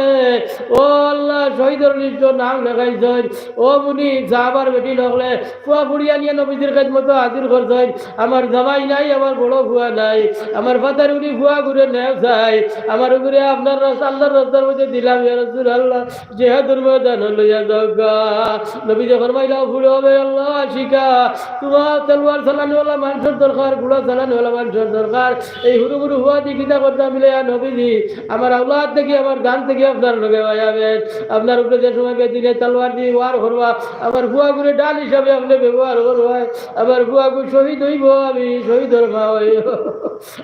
ও আল্লাহ, শহীদর লিস্টো নাম লেখাইছইন। ও মুনিব, সাহাবার বেটিন অকলে ফুয়া ফুড়ি আনিয়া নবীজির খেদমতো হাজির করছইন। আমার জামাই নাই, আমার বড় ফুয়া নাই, আমার ফাতার উনি ফুয়াগুরে নেও চাই, আমার উগুরে আপনার রাস্তা, আল্লাহর রাস্তার মধ্যে দিলাম, ইয়া রাসূলুল্লাহ, জিহাদর ময়দানো লইয়া যাওগা। নবীজি ফরমাইলা, ফুড়ি অইবে আল্লাহ আশিকা, তুমার তলোয়ার চালানিওয়ালা মানষর দরকার, ঘুড়া চালানিওয়ালা মানষর দরকার। এই হুরু হুরু ফুয়া দি কিতা করতাম মিলাইয়া নবীজি, আমার আওলাদ থাকি, আমার জান থাকি আপনার লগে অইয়া বেশ। আপনার উপরে যে সময় বেদিনে তলোয়ার দি ওয়ার করবা, আমার ফুয়াগুরে ঢাল হিসাবে আপনে ব্যবহার করবা। আমার ফুয়াগু শহীদ অইবো, আমি শহীদর মা অইবো।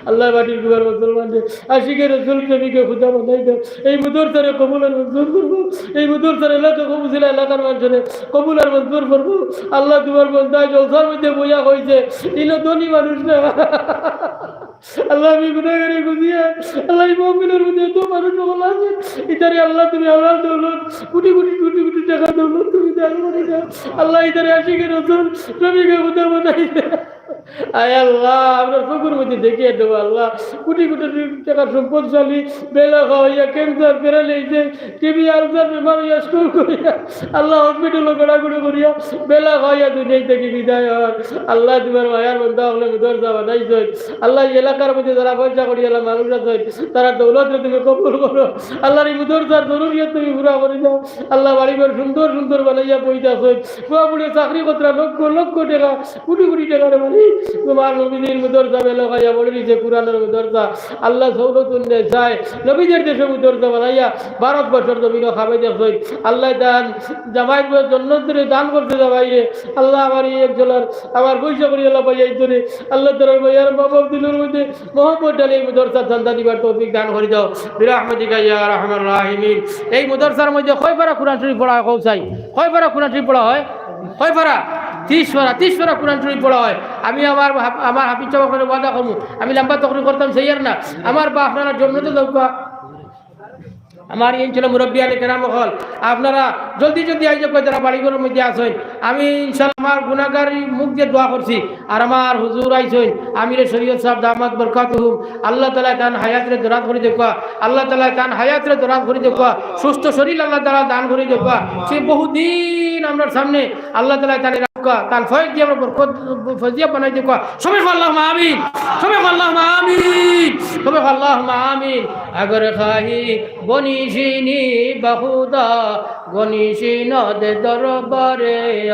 আল্লাহ, মাটির কুফার মুসলমানরে আশিকে রসুল, প্রেমিকে খুদা বানাই দেও। এই মুদরসারে কবুল আর মঞ্জুর করবো। এই মুদরসার এলাকা কবুল ছিল, এলাকার মানষরে কবুল আর মঞ্জুর করবো। আল্লাহ, তুমার বন্দা জলসার মধ্যে বইয়া কইছে, ইনো ধনী মানুষ না। আল্লাহ, আমি গুনাহগারে খুজিয়া, আল্লাহ, এই মহফিলর মধ্যে এত মানুষ অকল আছে, ইতারে আল্লাহ তুমি হালাল দৌলত, কোটি কোটি, কোটি কোটি টাকা দৌলত তুমি দান করি দেও। আল্লাহ, ইতারে আশিকে রসুল, প্রেমিকে খুদা বানাই দেও। আয় আল্লাহ, আমরা চকুর মধ্যে দেখি, আল্লাহ, কোটি কোটি টেকার সম্পদশালী, বেলা খাওয়াইয়া, ক্যান্সার, প্যারালাইসিস, টিবি, আলসার বেমার অইয়া, স্ট্রোক করিয়া, আল্লাহ, হসপিটালো গড়াগড়ি করিয়া, বেলা খাওয়াইয়া দুনিয়া থাকি বিদায় অর। আল্লাহ, তুমার মায়ার বান্দা অকলে মুদরসা বানাইছইন। আল্লাহ, ই এলাকার মধ্যে যারা পয়সা কড়িআলা মানুষ আছইন, তারার দৌলতরে তুমি কবুল করো। আল্লাহর ই মুদরসার জরুরিয়ত তুমি পুরা করি দেও। আল্লাহ, বাড়িঘর সুন্দর সুন্দর বানাইয়া বইতা আছইন। পুয়া পুড়ে চাকরি করতরা, লক্ষ লক্ষ টেকা, কোটি কোটি টেকার মালিক। তুমার নবীজির মুদরসা বেলা খাওয়াইয়া বড় অইছে, কুরআনর মুদরসা। আল্লাহ, সৌরতুন নেশায় নবীজির দেশো মুদরসা বানাইয়া ভারতবর্ষর জমিনো খাবে দেখছইন। আল্লাহ, তান জামাইর বউ জন্নতরে দান করছে জামাইরে। আল্লাহ, আমার ই অঞ্চলর, আমার পয়সা কড়িআলা ভাইয়াইন্তরে, আল্লাহ, তারার ভাইয়ার মা বাপ দিলর মধ্যে মহব্বত ঢালি এই মুদরসার চান্দা দিবার তৌফিক দান করি দেও। বিরাহমাতিকা ইয়া আরহামার রাহিমিন। এই মুদরসার মধ্যে কয় পারা কুরআন শরীফ পড়া অয়, কও চাই? কয় পারা কুরআন শরীফ পড়া অয়? কয় পারা? তিশ পারা, তিশ পারা কুরআন শরীফ পড়া অয়। আমি আমার হাফ-, আমার হাফিজ সাব অকলরে ওয়াদা করমু, আমি লম্বা তকরির করতাম চাইয়ার না। আমার বা আপনারা জন্নতো যাউক্কা। আমার ই অঞ্চলর মুরব্বিয়ানে কেরাম অকল, আপনারা জলদি জলদি আইযাউক্কা, যারা বাড়িঘরর মধ্যে আছইন। আমি ইনশাআল্লাহ আমার গুনাহগারি মুখ দিয়া দোয়া করছি, আর আমার হুজুর আইছইন, আমিরে শরীয়ত সাব দামাত বরকাতুহুম, আল্লাহ তাআলায় তান হায়াতরে দরাজ করি দেউক্কা, আল্লাহ তাআলায় তান হায়াতরে দরাজ করি দেউক্কা, সুস্থ শরীর আল্লাহ তাআলায় দান করি দেউক্কা। সে বহুদিন আমরার সামনে আল্লাহ তাআলায় তান রাখউক্কা, তান ফয়েজ দিয়া আমরা বরকত, ফয়েজিয়া বানাই দেউক্কা। সবে কও আল্লাহুম্মা আমিন, সবে কও আল্লাহুম্মা আমিন, সবে কও আল্লাহুম্মা আমিন। اگر خواهی بنشینی به خدا، گنشیند دربار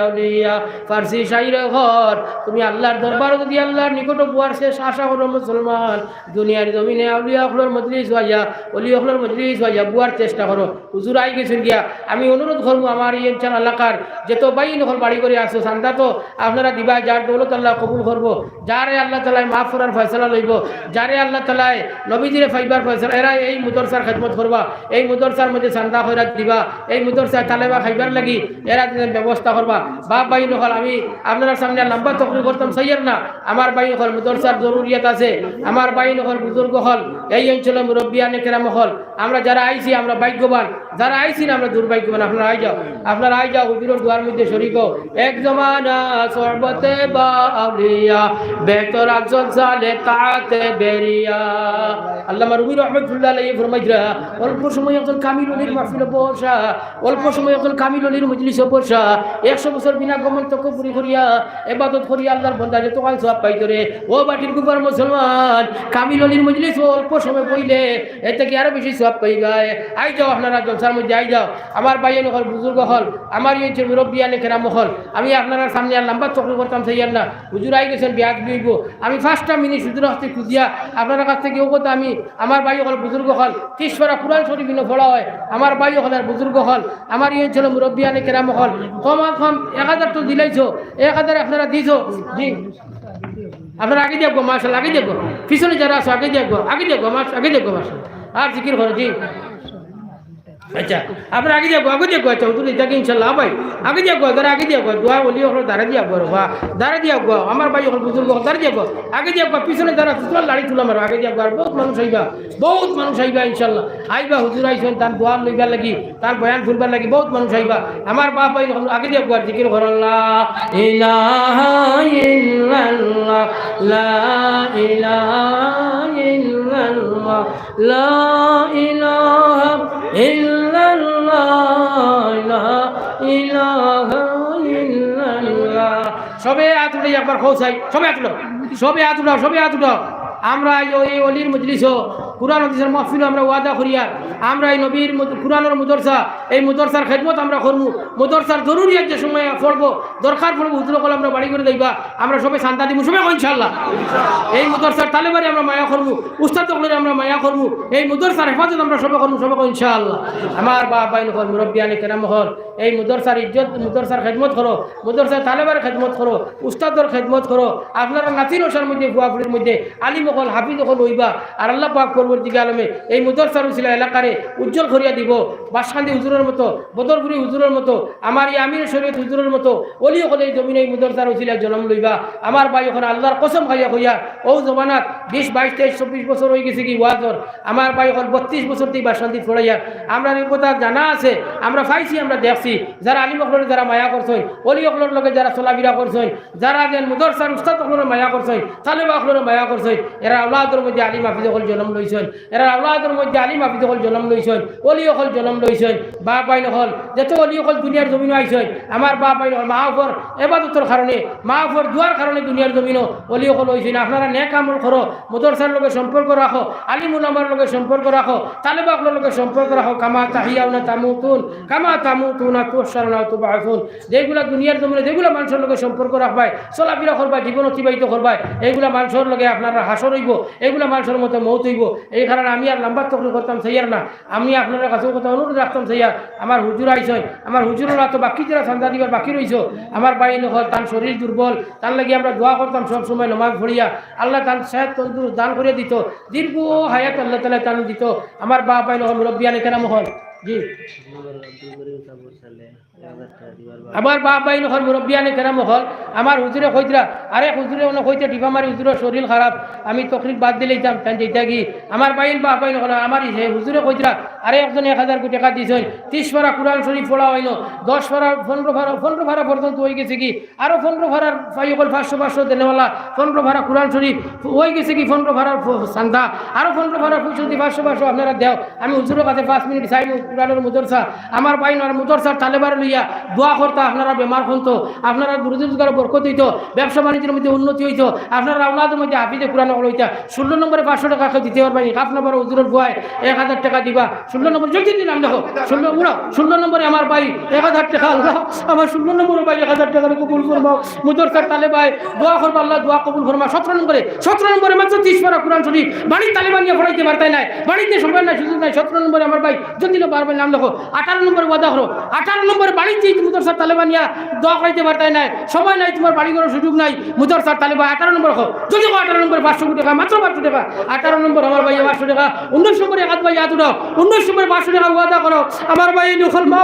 اولیا। ফার্সি শাইর অকল, তুমি আল্লাহর দরবার যদি আল্লাহর নিকট বওয়ার শেষ আশা করো মুসলমান, দুনিয়ার জমিনে আউলিয়া অকলর মজলিস অইয়া, অলি অকলর মজলিস অইয়া বওয়ার চেষ্টা করো। হুজুর আই গেছইন গিয়া, আমি অনুরোধ করমু আমার ই অঞ্চল এলাকার যত ভাইয়াইন অকল বাড়িঘরে আছো, চান্দা তো আপনারা দিবা, যার দৌলত আল্লাহ কবুল করবো। যারে আল্লাহ তাআলায় মাফ করার ফয়সালা লইবো, যারে আল্লাহ তাআলায় নবীজিরে পাইবার ফয়সালা, এরা এই মুদরসার খেদমত করবা, এই মুদরসার মধ্যে চান্দা খয়রাত দিবা, এই মুদরসার তালেবা খাইবার লাগি এরা যেন ব্যবস্থা করবা। বাপ ভাইয়াইন অকল, আমি আপনারার সামনে লম্বা তকরির করতাম চাইয়ার না। আমার ভাইয়াইন অকল, মুদরসার জরুরিয়াত আছে। আমার ভাইয়াইন অকল, বুজুর্গ অকল, এই অঞ্চলর মুরব্বিয়ানে কেরাম অকল, আমরা যারা আইছি আমরা ভাগ্যবান, যারা আইছি না আমরা দুর্ভাগ্যবান। আপনারা আই যাও, আপনারা আই যাও, হুজুরর দোয়ার মধ্যে শরিক অও। এক জমানা সোহবতে বা আউলিয়া, বেহতর আফজল সালে তাতে বেরিয়া। আল্লামা রুমি রহমতুল্লাহ আলাইহি ফরমাইতরা, অল্প সময় একজন কামিল অলির মাহফিলো বসা, অল্প সময় একজন কামিল অলির মজলিসো বসা, একশো বছর বিনা গমন তকব্বুরি করিয়া এবাদত করিয়া আল্লাহর বন্দা যতখান সওয়াব পাইতরে। ও বাটির কুপার মুসলমান, কামিল অলির মজলিসো অল্প সময় বইলে এর থাকি আরো বেশি সওয়াব পাইবায়। আই যাও, আপনারা জলসার মধ্যে আই যাও। আমার ভাইয়াইন অকল, বুজুর্গ অকল, আমার ই অঞ্চলর মুরব্বিয়ানে কেরাম অকল, আমি আপনারার সামনে আর লম্বা তকরির করতাম চাইয়ার না। হুজুর আই গেছইন, বেয়াদবি অইবো। আমি পাঁচটা মিনিট হুজুরর কাছ থাকি খুজিয়া আপনারার কাছ থাকি অউ কথা আমি, আমার ভাই অকল, বুজুর্গ অকল, তিশ পারা কুরআন শরিফ ইনো পড়া অয়, আমার ভাই অকল আর বুজুর্গ অকল, আমার ই অঞ্চলর মুরব্বিয়ানে কেরাম অকল, কম আর কম এক হাজার তো দিলাইছো, এক হাজার আপনারা দিছো, জি। আপনারা আগে দিয়া আউক্কা, মাশাআল্লাহ, আগে দিয়া আউক্কা। পিছনে যারা আছো, আগে দিয়া আউক্কা, আগে দিয়া আউক্কা, মাশ-, আগে দিয়া আউক্কা, মাশাআল্লাহ। আর জিকির করো, জি। আচ্ছা, আপনারা আগে দিয়া আউক্কা, আগে দিয়া আউক্কা। আচ্ছা, হুজুর, ইটা কি ইনশাআল্লাহ, ভাই? আগে দিয়া আউক্কা, যারা আগে দিয়া আউক্কা, দোয়া অলি অকল, দাঁড়া দিয়া আউক্কা, বাবা, দাঁড়া দিয়া আউক্কা, আমার ভাই অকল, বুজুর্গ অকল, দাঁড়া দিয়া আউক্কা, আগে দিয়া আউক্কা। পিছনে যারা আছো, লাড়ি তুলা মারো, আগে দিয়া আউক্কা। আর বউত মানুষ আইবা, বউত মানুষ আইবা ইনশাআল্লাহ। আইবা, হুজুর আইছইন, তান দোয়া লইবার লাগি, তার বয়ান হুনবার লাগি বউত মানুষ আইবা। আমার বাপ ভাইয়াইন অকল, আগে দিয়া আউক্কা, জিকির করো, লা ইলাহা ইল্লাল্লাহ, লা ইলাহা ইল্লাল্লাহ, লা ইলাহা ইল্লাল্লাহ, লা ইলাহা ইল্লাল্লাহ। সবে আত উঠাই একবার কও চাই, সবে আত উঠাও, সবে আত উঠাও, সবে আত উঠাও। আমরা এই, এই অলির মজলিসো, কুরআন হাদিসর মাহফিলো আমরা ওয়াদা করিয়ার, আমরা এই নবীর মুদ-, কুরআনর মুদরসা, এই মুদরসার খেদমত আমরা করমু। মুদরসার জরুরিয়াত যে সময় পড়বো, দরকার পড়বো, হুজুর অকল আমরা বাড়িঘরে যাইবা, আমরা সবে চান্দা দিমু, সবে কও ইনশাআল্লাহ। এই মুদরসার তালেবারে আমরা মায়া করমু, উস্তাদ অকলরে আমরা মায়া করমু, এই মুদরসার হেফাজত আমরা সবে করমু, সবে কও ইনশাআল্লাহ। আমার বাপ ভাইয়াইন অকল, মুরব্বিয়ানে কেরাম অকল, এই মুদরসার ইজ্জত, মুদরসার খেদমত করো, মুদরসার তালেবার খেদমত করো, উস্তাদর খেদমত করো। আপনারার নাতি নশার মধ্যে, ফুয়া ফুড়ির মধ্যে আলিম অকল, হাফিজ অকল অইবা। আর আল্লাহ পাক পরবর্তী আলমে এই মাদ্রাসার উসিলা এলাকারে উজ্জ্বল করিয়া দিবো। বাসকান্দি হুজুরর মতো, বদরপুরি হুজুরর মতো, আমার এই আমির শরীয়ত হুজুরর মতো অলি অকল এই জমিনো এই মাদ্রাসার উসিলায় জনম লইবা। আমার ভাই অকল আল্লার কসম খাইয়া কইয়ার, অউ জমানাত বিশ, বাইশ, তেইশ, চব্বিশ বছর অইগেছে গি ওয়াজর। আমার ভাই অকল বত্রিশ বছর থাকি বাসকান্দিত পড়াইয়ার। আমরার ই কথা জানা আছে, আমরা পাইছি, আমরা দেখছি। যারা আলিম অকলরে যারা মায়া করছইন, অলি অকলর লগে যারা চলাফিরা করছইন, যারা যেন মাদ্রাসার উস্তাদ অকলরে মায়া করছইন, তালেবা অকলরে মায়া করছইন, এরার আওলাদর মধ্যে আলিম হাফিজ অকল জনম লইছইন, এরার আওলাদর মধ্যে আলিম হাফিজ অকল জনম লইছইন, অলি অকল জনম লইছইন। বাপ ভাইন অকল, যত অলি অকল দুনিয়ার জমিনো আইছইন, আমার বাপ ভাইন অকল, মা বাফর এবাদতর কারণে, মা বাফর দোয়ার কারণে দুনিয়ার জমিনো অলি অকল অইছইন। আপনারা নেক আমল করো, মাদ্রাসার লগে সম্পর্ক রাখো, আলিম উলামার লগে সম্পর্ক রাখো, তালেবা অকলর লগে সম্পর্ক রাখো। কামা তাহিয়াউনা তামুতুন, কামা তামুতুনা তুহশারুনা তুবআসুন। যেগুলা দুনিয়ার জমিনো যেগুলা মানষর লগে সম্পর্ক রাখবায়, চলাফিরা করবায়, জীবন অতিবাহিত করবায়, এইগুলা মানষর লগে আপনারার হাশর অইবো, এইগুলা মানষর মতো মউত অইবো। এই কারণে আমি আর লম্বা তকরির করতাম চাইয়ার না। আমি আপনারার কাছে কথা অনুরোধ রাখতাম চাইয়ার, আমার হুজুর আইছইন, আমার হুজুরর তো বাকি যারা চান্দা দিবার বাকি রইছো, আমার ভাইন অকল, তান শরীর দুর্বল, তান লাগি আমরা দোয়া করতাম সব সময় নমাজ পড়িয়া। আল্লায় তান সেহত তন্দুরুস্ত দান করিয়া দিতো, দীর্ঘ হায়াত আল্লাহ তাআলায় তান দিতো। আমার বাপ ভাইন অকল, মুরব্বিয়ানে কেরাম অকল, জি। আমার বাপ ভাইন অকল, মুরব্বিয়ানে কেরাম অকল, আমার হুজুরে কইতরা, আরে হুজুরে অনো কইতে টিপা মারি, হুজুরর শরীর খারাপ, আমি তকরির বাদ দিলাইতাম, তাইন যাইতা গি। আমার ভাইন, বাপ ভাইন অকল, আমার ই হে হুজুরে কইতরা, আরে একজনে এক হাজার টেকা দিছইন, তিশ পারা কুরআন শরীফ পড়া অইলো, দশ পারা, পনরো পারা, পনরো পারা পর্যন্ত অইগেছে গি, আরো পনরো পারার ভাই অকল পাঁচশো পাঁচশো দেনেওয়ালা, পনরো পারা কুরআন শরীফ অইগেছে গি, পনরো পারার ফ-, চান্দা, আরো পনরো পারার পয়সা দি পাঁচশো পাঁচশো আপনারা দেও। আমি হুজুরর কাছে পাঁচ মিনিট চাইমু কুরআনর মাদ্রাসা, আমার ভাইন অকল মাদ্রাসার তালেবারে লইয়া দোয়া করতা, আপনারার বেমার কমতো, আপনারার রুজি রোজগারো বরকত অইতো, ব্যবসা বাণিজ্যর মধ্যে উন্নতি অইতো, আপনারার আওলাদর মধ্যে হাফিজে কুরআন অকল অইতা। ষোলো নম্বরে পাঁচশো টেকা কেউ দিতে পারবায় নি? হাফ নম্বরে হুজুরর বুয়ায় এক হাজার টেকা দিবা। ষোলো নম্বর, জলদি দিলাম দেখো। ষোলো, উড়ো। ষোলো নম্বরে আমার ভাই এক হাজার টেকা, আল্লাহ, আমার ষোলো নম্বর ভাই এক হাজার টেকা কবুল ফরমাও। মাদ্রাসার তালেবায় দোয়া করবা, আল্লাহ দোয়া কবুল ফরমা। সতেরো নম্বরে, সতেরো নম্বরে মাত্র তিশ পারা কুরআন শরীফ, বাড়িত তালেবা নিয়া পড়াইতে পারতায় নায়, বাড়িতে সময় নাই, সুযোগ নাই। সতেরো নম্বরে আমার ভাই, জলদি লো, বারবার নাম লেখো। আঠারো নম্বরে ওয়াদা করো, আঠারো নম্বরে বাড়িত মাদ্রাসার তালেবা নিয়া দোয়া করাইতে পারতায় নায়, সময় নাই, তুমার বাড়ি ঘরর সুযোগ নাই, মাদ্রাসার তালেবা। আঠারো নম্বর কও, জলদি কও, আঠারো নম্বরে পাঁচশো টেকা, মাত্র পাঁচশো টেকা। আঠারো নম্বর আমার ভাইয়ে পাঁচশো টেকা, উনিশ নম্বরে এক হাত ভাই হাত উঠাও, উনিশ নম্বরে পাঁচশো টেকা ওয়াদা করো। আমার ভাইন অকল, মা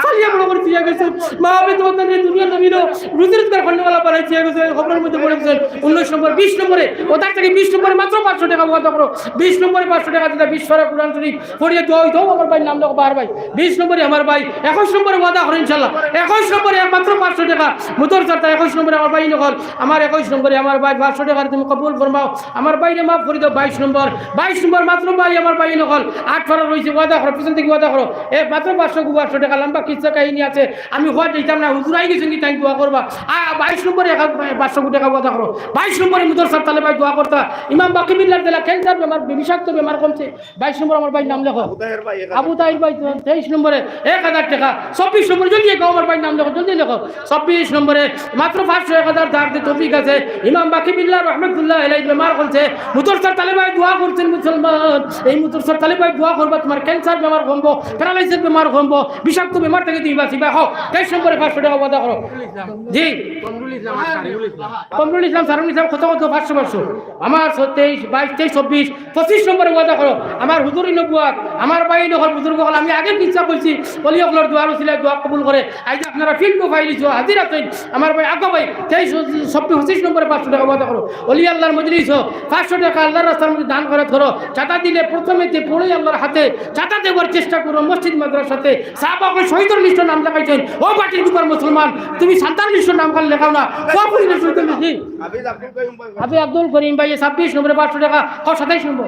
ফালিয়া বড় করি থুইয়া গেছে, মা বাফে তো তানরে দুনিয়ার জমিনো রুজি রোজগার করনেওয়ালা বানাই থুইয়া গেছে, কবরর মধ্যে পড়ে গেছে। উনিশ নম্বর, বিশ নম্বরে, ওটার থাকি বিশ নম্বরে মাত্র পাঁচশো টেকা ওয়াদা করো, বিশ নম্বরে পাঁচশো টেকা দিতা, বিশ পারা কুরআন শরীফ পড়িয়া দোয়া অইতো আমার ভাইর নাম লেখো বার ভাই। বিশ নম্বরে আমার ভাই, একুশ নম্বরে ওয়াদা করো ইনশাআল্লাহ। একুশ নম্বরে একমাত্র পাঁচশো টেকা। মাদ্রাসার তা একুশ নম্বরে আমার ভাইন অকল, আমার একুশ নম্বরে আমার ভাই পাঁচশো টেকা তুমি কবুল ফরমাও। আমার ভাইরে মাফ করি দাও। বাইশ নম্বর, বাইশ নম্বর মাত্র ভাই আমার ভাইন অকল, আট পারা রইছে, ওয়াদা করো, পিছন থাকি ওয়াদা করো। এ মাত্র পাঁচশো, পাঁচশো টেকা, লম্বা কিচ্ছা কাহিনী আছে, আমি কওয়াত যাইতাম না, হুজুর আই গেছইন গি, তাইন দোয়া করবা। আ, বাইশ নম্বরে এক হাত, পাঁচশো টেকা ওয়াদা করো। বাইশ নম্বরে মাদ্রাসার তালেবায় দোয়া করতা, ইমাম বাকি বিল্লার দিলা ক্যান্সার বেমার, বিষাক্ত বেমার কমছে। বাইশ নম্বর আমার ভাইর নাম লেখো। আবু তাহের ভাই, এক হাজার। আবু তাহের ভাই, তেইশ নম্বরে এক হাজার টেকা। চব্বিশ নম্বরে, জলদি কও, আমার ভাইর নাম লেখো, জলদি লেখো। চব্বিশ নম্বরে মাত্র পাঁচশো, এক হাজার ধার দি তৌফিক আছে। ইমাম বাকি বিল্লাহ রহমতুল্লাহ আলাইহি বেমার করছে। মাদ্রাসার তালেবায় দোয়া করছেন মুসলমান। এই মাদ্রাসার তালেবায় দোয়া করবা, তুমার ক্যান্সার বেমার কমবো, প্যারালাইসিস বেমার কমবো, বিষাক্ত বেমার থাকি তুমি বাঁচিবায়। কও, তেইশ নম্বরে পাঁচশো টেকা ওয়াদা করো। জি। কমরুল ইসলাম, সারুল ইসলাম, কত কত, পাঁচশো, পাঁচশো। আমার স-, তেইশ, বাইশ, তেইশ, চব্বিশ, পঁচিশ নম্বরে ওয়াদা করো। আমার হুজুরি নবুয়াত, আমার ভাইন অকল, বুজুর্গ অকল, আমি আগে কিচ্ছা কইছি, অলি অকলর দোয়ার উসিলায় দোয়া কবুল করে। আইজ আপনারা ফিল্ডও পাইলিছো, হাজির আছইন। আমার ভাই আগে ভাই, তেইশ, চব্বিশ, পঁচিশ নম্বরে পাঁচশো টেকা ওয়াদা করো। অলি আল্লাহর মজলিসো পাঁচশো টেকা আল্লাহর রাস্তার মধ্যে দান খয়রাত করো। চাঁদা দিলে প্রথমে যে পড়ে আল্লাহর হাতে চাঁদা দেওয়ার চেষ্টা করো, মসজিদ মাদ্রাসাতে। সাহাবা অকল শহীদর লিস্টো নাম লেখাইছইন। ও মাটির টুকার মুসলমান, তুমি সন্তান লিস্টো নাম খান লেখাও না। ও পরিবেশ হইতে বেশি। হাফিজ আব্দুল করিম ভাই। হাফিজ আব্দুল করিম ভাই, ছাব্বিশ নম্বরে পাঁচশো টেকা, কও সাতাইশ নম্বর।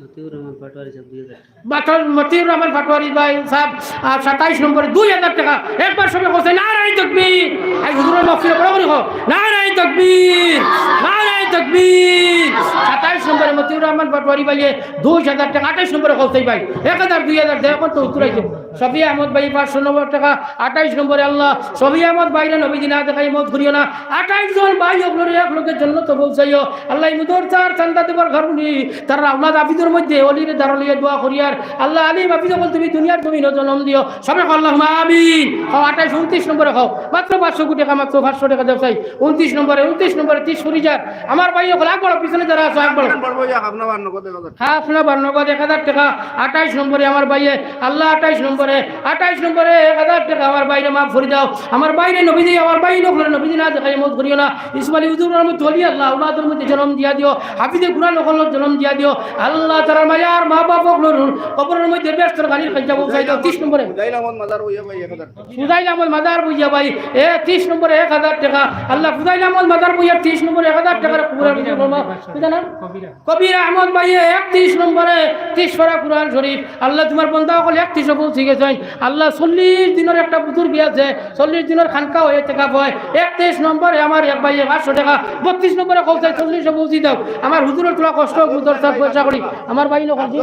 মতিউর রহমান পাটোয়ারি সাহেব, দুই হাজার। মতিউর রহমান পাটোয়ারি ভাই সাহেব, আহ, সাতাইশ নম্বরে দুই হাজার টেকা। একবার সবে কও, নারায়ে তাকবীর। আই হুজুরর মাহফিলে বড় করি কও, নারায়ে তাকবীর, নারায়ে তাকবীর। সাতাইশ নম্বরে মতিউর রহমান পাটোয়ারি ভাইয়ে দুই হাজার টেকা। আঠাইশ নম্বরে কও ভাই, এক হাজার, দুই হাজার, দেখো তো উত্তর আইছে। শফি আহমদ ভাই পাঁচশো নব্বই টেকা, আঠাইশ নম্বরে আল্লাহ শফি আহমদ ভাইরে নবীজি না দেখাইয়া মউত করিও না। আঠাইশ জন ভাই অকলরে এক লগে জন্নতো পৌঁছাইও। আল্লাহ, ই মাদ্রাসার চান্দা দেবার কারণে তারার আওলাদ হাফিজর মধ্যে অলিরে দাঁড়া লইয়া দোয়া করিয়ার। আল্লাহ, আলিম হাফিজ অকল তুমি দুনিয়ার জমিনো জন্ম দিও। সবে কও আল্লাহুম্মা আমিন। কও আঠাইশ, ঊনত্রিশ নম্বরে কও। মাত্র পাঁচশো কোটি টেকা, মাত্র পাঁচশো টেকা দেও চাই। ঊনত্রিশ নম্বরে, ঊনত্রিশ নম্বরে, ত্রিশ কুড়ি হাজার। আমার ভাই অকল আগ বাড়ো, পিছনে যারা আছো আগ বাড়ো। নম্বর বইয়া আপনার নগদ এক হাজার। হ্যাঁ, আপনার বার নগদ এক হাজার টেকা, আঠাইশ নম্বরে আমার ভাইয়ে, আল্লাহ আঠাইশ নম্বরে, আঠাইশ নম্বরে এক হাজার টেকা আমার ভাইরে মাফ করি দাও। আমার ভাইরে নবীজি, আমার ভাই অকলরে নবীজি না দেখাইয়া মউত করিও না। ইসমাইল হুজুর রহমত হলি আল্লাহ, আওলাদর মধ্যে জন্ম দিয়া দিও, হাফিজে কুরআন অকলর জন্ম দিয়া দিও। আল্লাহ তারার মায়ার মা বাপ অকলর কবরর মধ্যে বেহেস্তর গানির খাজা পৌঁছাই দাও। ত্রিশ নম্বরে। ফুজাইল আহমদ মাজার বইয়া ভাই এক হাজার। ফুজাইল আহমদ মাজার বইয়া ভাই, এ, ত্রিশ নম্বরে এক হাজার টেকা। আল্লাহ ফুজাইল আহমদ মাজার বইয়া ত্রিশ নম্বরে এক হাজার টেকার কবুল করিয়া নাও। কি জানো? কবির আহমদ ভাই একত্রিশ নম্বরে ত্রিশ পারা কুরআন শরীফ। আল্লাহ তোমার বন্দা অকল একত্রিশো পৌঁছি গেছইন। আল্লাহ চল্লিশ দিনর একটা বুজুর্গি আছে, চল্লিশ দিনর খানকা অয়, এতেকাফ অয়। একত্রিশ নম্বরে আমার এক ভাইয়ে পাঁচশো টেকা, বত্রিশ নম্বরে কও চাই চল্লিশো পৌঁছি দাও। আমার হুজুরর থুড়া কষ্ট অউক, মাদ্রাসার পয়সা করি। আমার ভাই অকল জি।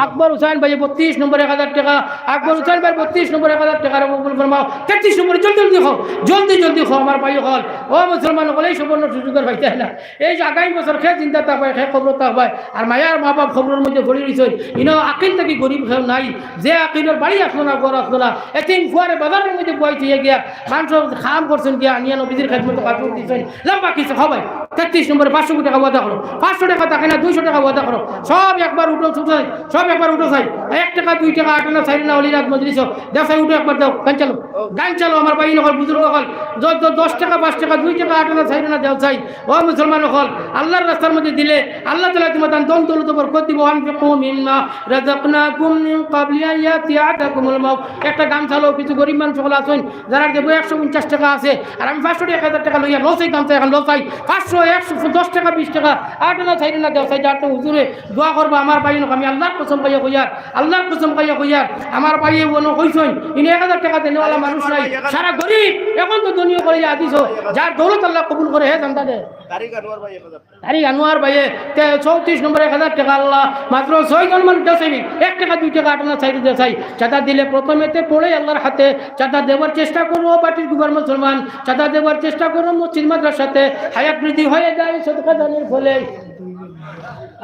আকবর হুসাইন ভাই বত্রিশ নম্বরে এক হাজার টেকা, আকবর হুসাইন ভাই বত্রিশ নম্বরে এক হাজার টেকা কবুল ফরমাও। তেত্রিশ নম্বরে জলদি জলদি কও, জলদি জলদি কও আমার ভাই অকল। ও মুসলমান অকল, এই সুবর্ণ সুযোগ আর পাইতায় না। এই যে আগামী বছর কে জিন্দা থাকবায়, কে কবরো থাকবায়, আর মায়ার মা বাপ কবরর মধ্যে পড়ি রইছইন, ইনো আকিল থাকি গরিব কেউ নাই। যে আকিলর বাড়ি আছলো না, ঘর আছলো না, এতিম ফুয়ারে বাজারর মধ্যে বওয়াই থইয়া গিয়া, মানুষ কাম করছইন গিয়া, আনিয়া নবীজির খেদমতো কাপড় দিছইন, লম্বা কিচ্ছা। কও ভাই, তেত্রিশ নম্বরে পাঁচশো কোটি টেকা ওয়াদা করো, পাঁচশো টেকা থাকে না, দুইশো টেকা ওয়াদা করো, সব একবার উঠো, উঠো চাই, সব একবার উঠো চাই, এক টেকা, দুই টেকা, আট আনা, চাইর আনা, অলির আত মজলিস, দেও চাই, উঠো একবার দেও, গান চালো, গান চালো, আমার ভাই অকল, বুজুর্গ অকল, য-, য-, দশ টেকা, পাঁচ টেকা, দুই টেকা, আট আনা, চাইর আনা দেও চাই। ও মুসলমান অকল, আল্লাহর রাস্তার মধ্যে দিলে আল্লাহ তাআলা তোমার দান ধন দৌলত বরকত দিব। আনফিকু মিম্মা রাযাকনাকুম মিন ক্বাবলি আন ইয়াতিয়া আহাদাকুমুল মাউত। একটা গান চালো, কিছু গরিব মানুষ অকল আছইন, যারার জেবো একশো পঞ্চাশ টেকা আছে, আর আমি পাঁচশো টেকা, এক হাজার টেকা লইয়া লসাই গান চাই, এখন লসাই পাঁচশো, একশো, দশ টেকা, বিশ টেকা, আট আনা, চাইর আনা দেও চাই, যার তো হুজুরে দোয়া করবা আমার ভাই অকল। আমি আল্লাহর কসম খাইয়া কইয়ার, আল্লাহর কসম খাইয়া কইয়ার, আমার ভাইয়ে অনো কইছইন, ইনো এক হাজার টেকা দেনেওয়ালা মানুষ নাই, সারা গরিব, এখন তো ধনী অকল আদিছো, যার দৌলত আল্লাহ কবুল করে, হে চান্দা দে। তারিক আনোয়ার ভাই এক হাজার। তারিক আনোয়ার ভাইয়ে তে-, চৌত্রিশ নম্বরে এক হাজার টেকা আল্লাহ, মাত্র ছয়জন মানুষ দেও চাই, এক টেকা, দুই টেকা, আট আনা, চাইর আনা দেও চাই, চান্দা দিলে প্রথমেতে পড়ে আল্লাহর হাতে, চান্দা দেওয়ার চেষ্টা করো, বাটির গুবার মুসলমান, চান্দা দেওয়ার চেষ্টা করো, মসজিদ মাদ্রাসাতে, হায়াত বৃদ্ধি হয়ে যায় সদকা দানের ফলে।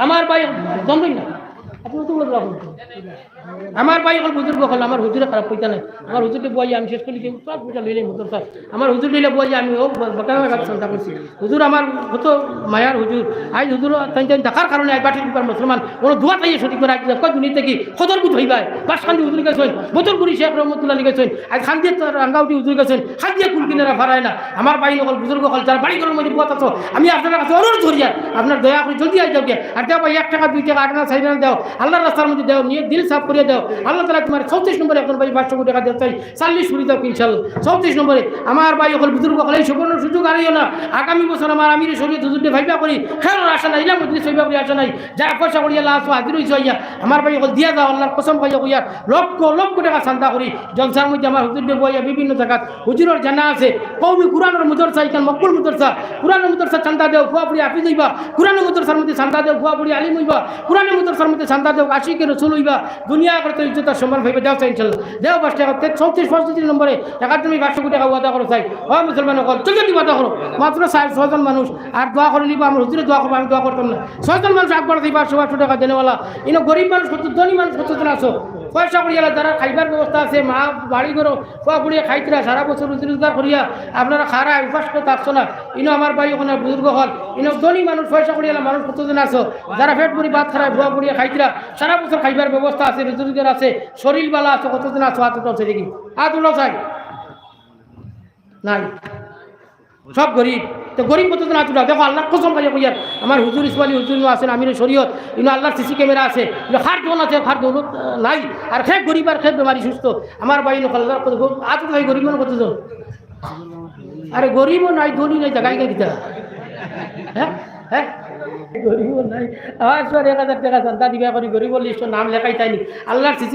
আমার ভাই, জমবেন না, আপনি তো বলে রাখুন। আমার ভাই অকল, বুজুর্গ অকল, আমার হুজুরে খারাপ কইতা নাই। আমার হুজুররে বওয়াইয়া আমি শেষ করি দিই, সব পয়সা লইলে মাদ্রাসায়। আমার হুজুর লইলে বওয়াইয়া আমি ও বাগান লাগাত চিন্তা করছি। হুজুর আমার কত মায়ার হুজুর। আইজ হুজুর তাইন তাইন থাকার কারণে আইজ বাটির গুবার মুসলমান, কোনো দোয়া তাইয়ে সঠিক করে আইজ কয় দুনিয়া থাকি কদর বুঝ হইবায়। বাসকান্দি হুজুর গেছইন, বদরপুরি শেখ রহমতুল্লাহ আলী গেছইন, আইজ খান্দিয়া তো রাঙ্গাউটি হুজুর গেছইন, খান্দিয়া কুল কিনারা ফারায় না। আমার ভাই অকল, বুজুর্গ অকল, যারা বাড়ি ঘরর মধ্যে বওয়াত আছো, আমি আপনার কাছে অনুরোধ করি, আর আপনার দয়া করে জলদি আই যাওগিয়া। আর দেও ভাই, এক টেকা, দুই টেকা, আট আনা, চাইর আনা দেও, আল্লাহর রাস্তার মধ্যে দেও, নিয়ে দিল সাফ করিয়া দেও। আল্লাহ তাআলা তোমার চৌত্রিশ নম্বরে একজন ভাই পাঁচশো কোটি টেকা দেও চাই, চল্লিশ ফুরি দাও ইনশাআল্লাহ। চৌত্রিশ নম্বরে আমার ভাই অকল, বুজুর্গ অকল, এই সুবর্ণ সুযোগ হারাইও না। আগামী বছর আমার আমিরে শরীয়ত হুজুররে পাইবা করি, খেরর আশা নাই, ইলা মজলিস পাইবা করি আশা নাই। যারা পয়সা করিয়া আছো, হাজির অইছো আইয়া, আমার ভাই অকল দিয়া যাও, আল্লাহর কসম খাইয়া কইয়ার, লক্ষ লক্ষ টেকা চান্দা করি জলসার মধ্যে আমার হুজুররে বওয়াইয়া বিভিন্ন জাগাত হুজুরর জানা আছে, কওমি কুরআনর মাদ্রাসা, ইখান মকবুল মাদ্রাসা, কুরআনর মাদ্রাসা চান্দা দেও, ফুয়া ফুড়ি হাফিজ অইবা, কুরআনর মাদ্রাসার মধ্যে চান্দা দেও, ফুয়া ফুড়ি আলিম অইবা, কুরআনর মাদ্রাসার মধ্যে চান্দা দেও, আশিকে রসুল অইবা, দুনিয়া আখেরাতো ইজ্জত আর সম্মান পাইবা, দেও চাই ইনশাআল্লাহ। দেও পাঁচ টেকা, তে-, চৌত্রিশ পঁয়ত্রিশ নম্বরে একাত্তর পাঁচশো কোটি টেকা ওয়াদা করো চাই। ও মুসলমান অকল, জলদি ওয়াদা করো, মাত্র চাইর ছয়জন মানুষ, আর দোয়া করি নিবা, আমার হুজুরে দোয়া করবা, আমি দোয়া করতাম না। ছয়জন মানুষ আকবার দিবা, পাঁচশো পাঁচশো টেকা দেনেওয়ালা, ইনো গরিব মানুষ কত, ধনী মানুষ কতজন আছো, পয়সা করিয়ালা, যারা খাইবার ব্যবস্থা আছে, মা বাড়ি ঘরো, ফুয়া ফুড়িয়ে খাইতরা, সারা বছর রুজি রোজগার করিয়া আপনারা খারা উপাস করে থাকছো না। ইনো আমার ভাই অকল, বুজুর্গ অকল, ইনো ধনী মানুষ, পয়সা করিয়ালা মানুষ কতজন আছো, যারা পেট ভরি ভাত খারায়, ফুয়া ফুড়িয়ে খাইতরা, সারা বছর খাইবার ব্যবস্থা আছে, রুজি রোজগার আছে, শরীর বালা আছে, কতজন আছো, হাত উঠাও চাই দেখি, হাত উঠাও চাই। নাই, সব গরিব। তে গরিব কতজন আছো? দেখো, আল্লাহর কসম খাইয়া কইয়ার, আমার হুজুর ইসমাইল হুজুর ইনো আছেন, আমিরে শরীয়ত, ইনো আল্লাহর সিসি ক্যামেরা আছে, ইনো কার ধন আছে, কার দৌলত, আহ, নাই। আর কে গরিব আর কে বেমারি সুস্থ। আমার ভাই অকল, আল্লাহর কসম, আছো ভাই গরিব মানুষ কতজন? আরে গরিবও নাই, ধনী নাই, জাগায় গিয়া কিতা? হ্যাঁ? হ্যাঁ? গরিবও নাই। আমার সবার এক হাজার টেকা চান্দা দিবা করি, গরিবর লিস্টো নাম লেখাইতায়নি। আল্লাহর সিসি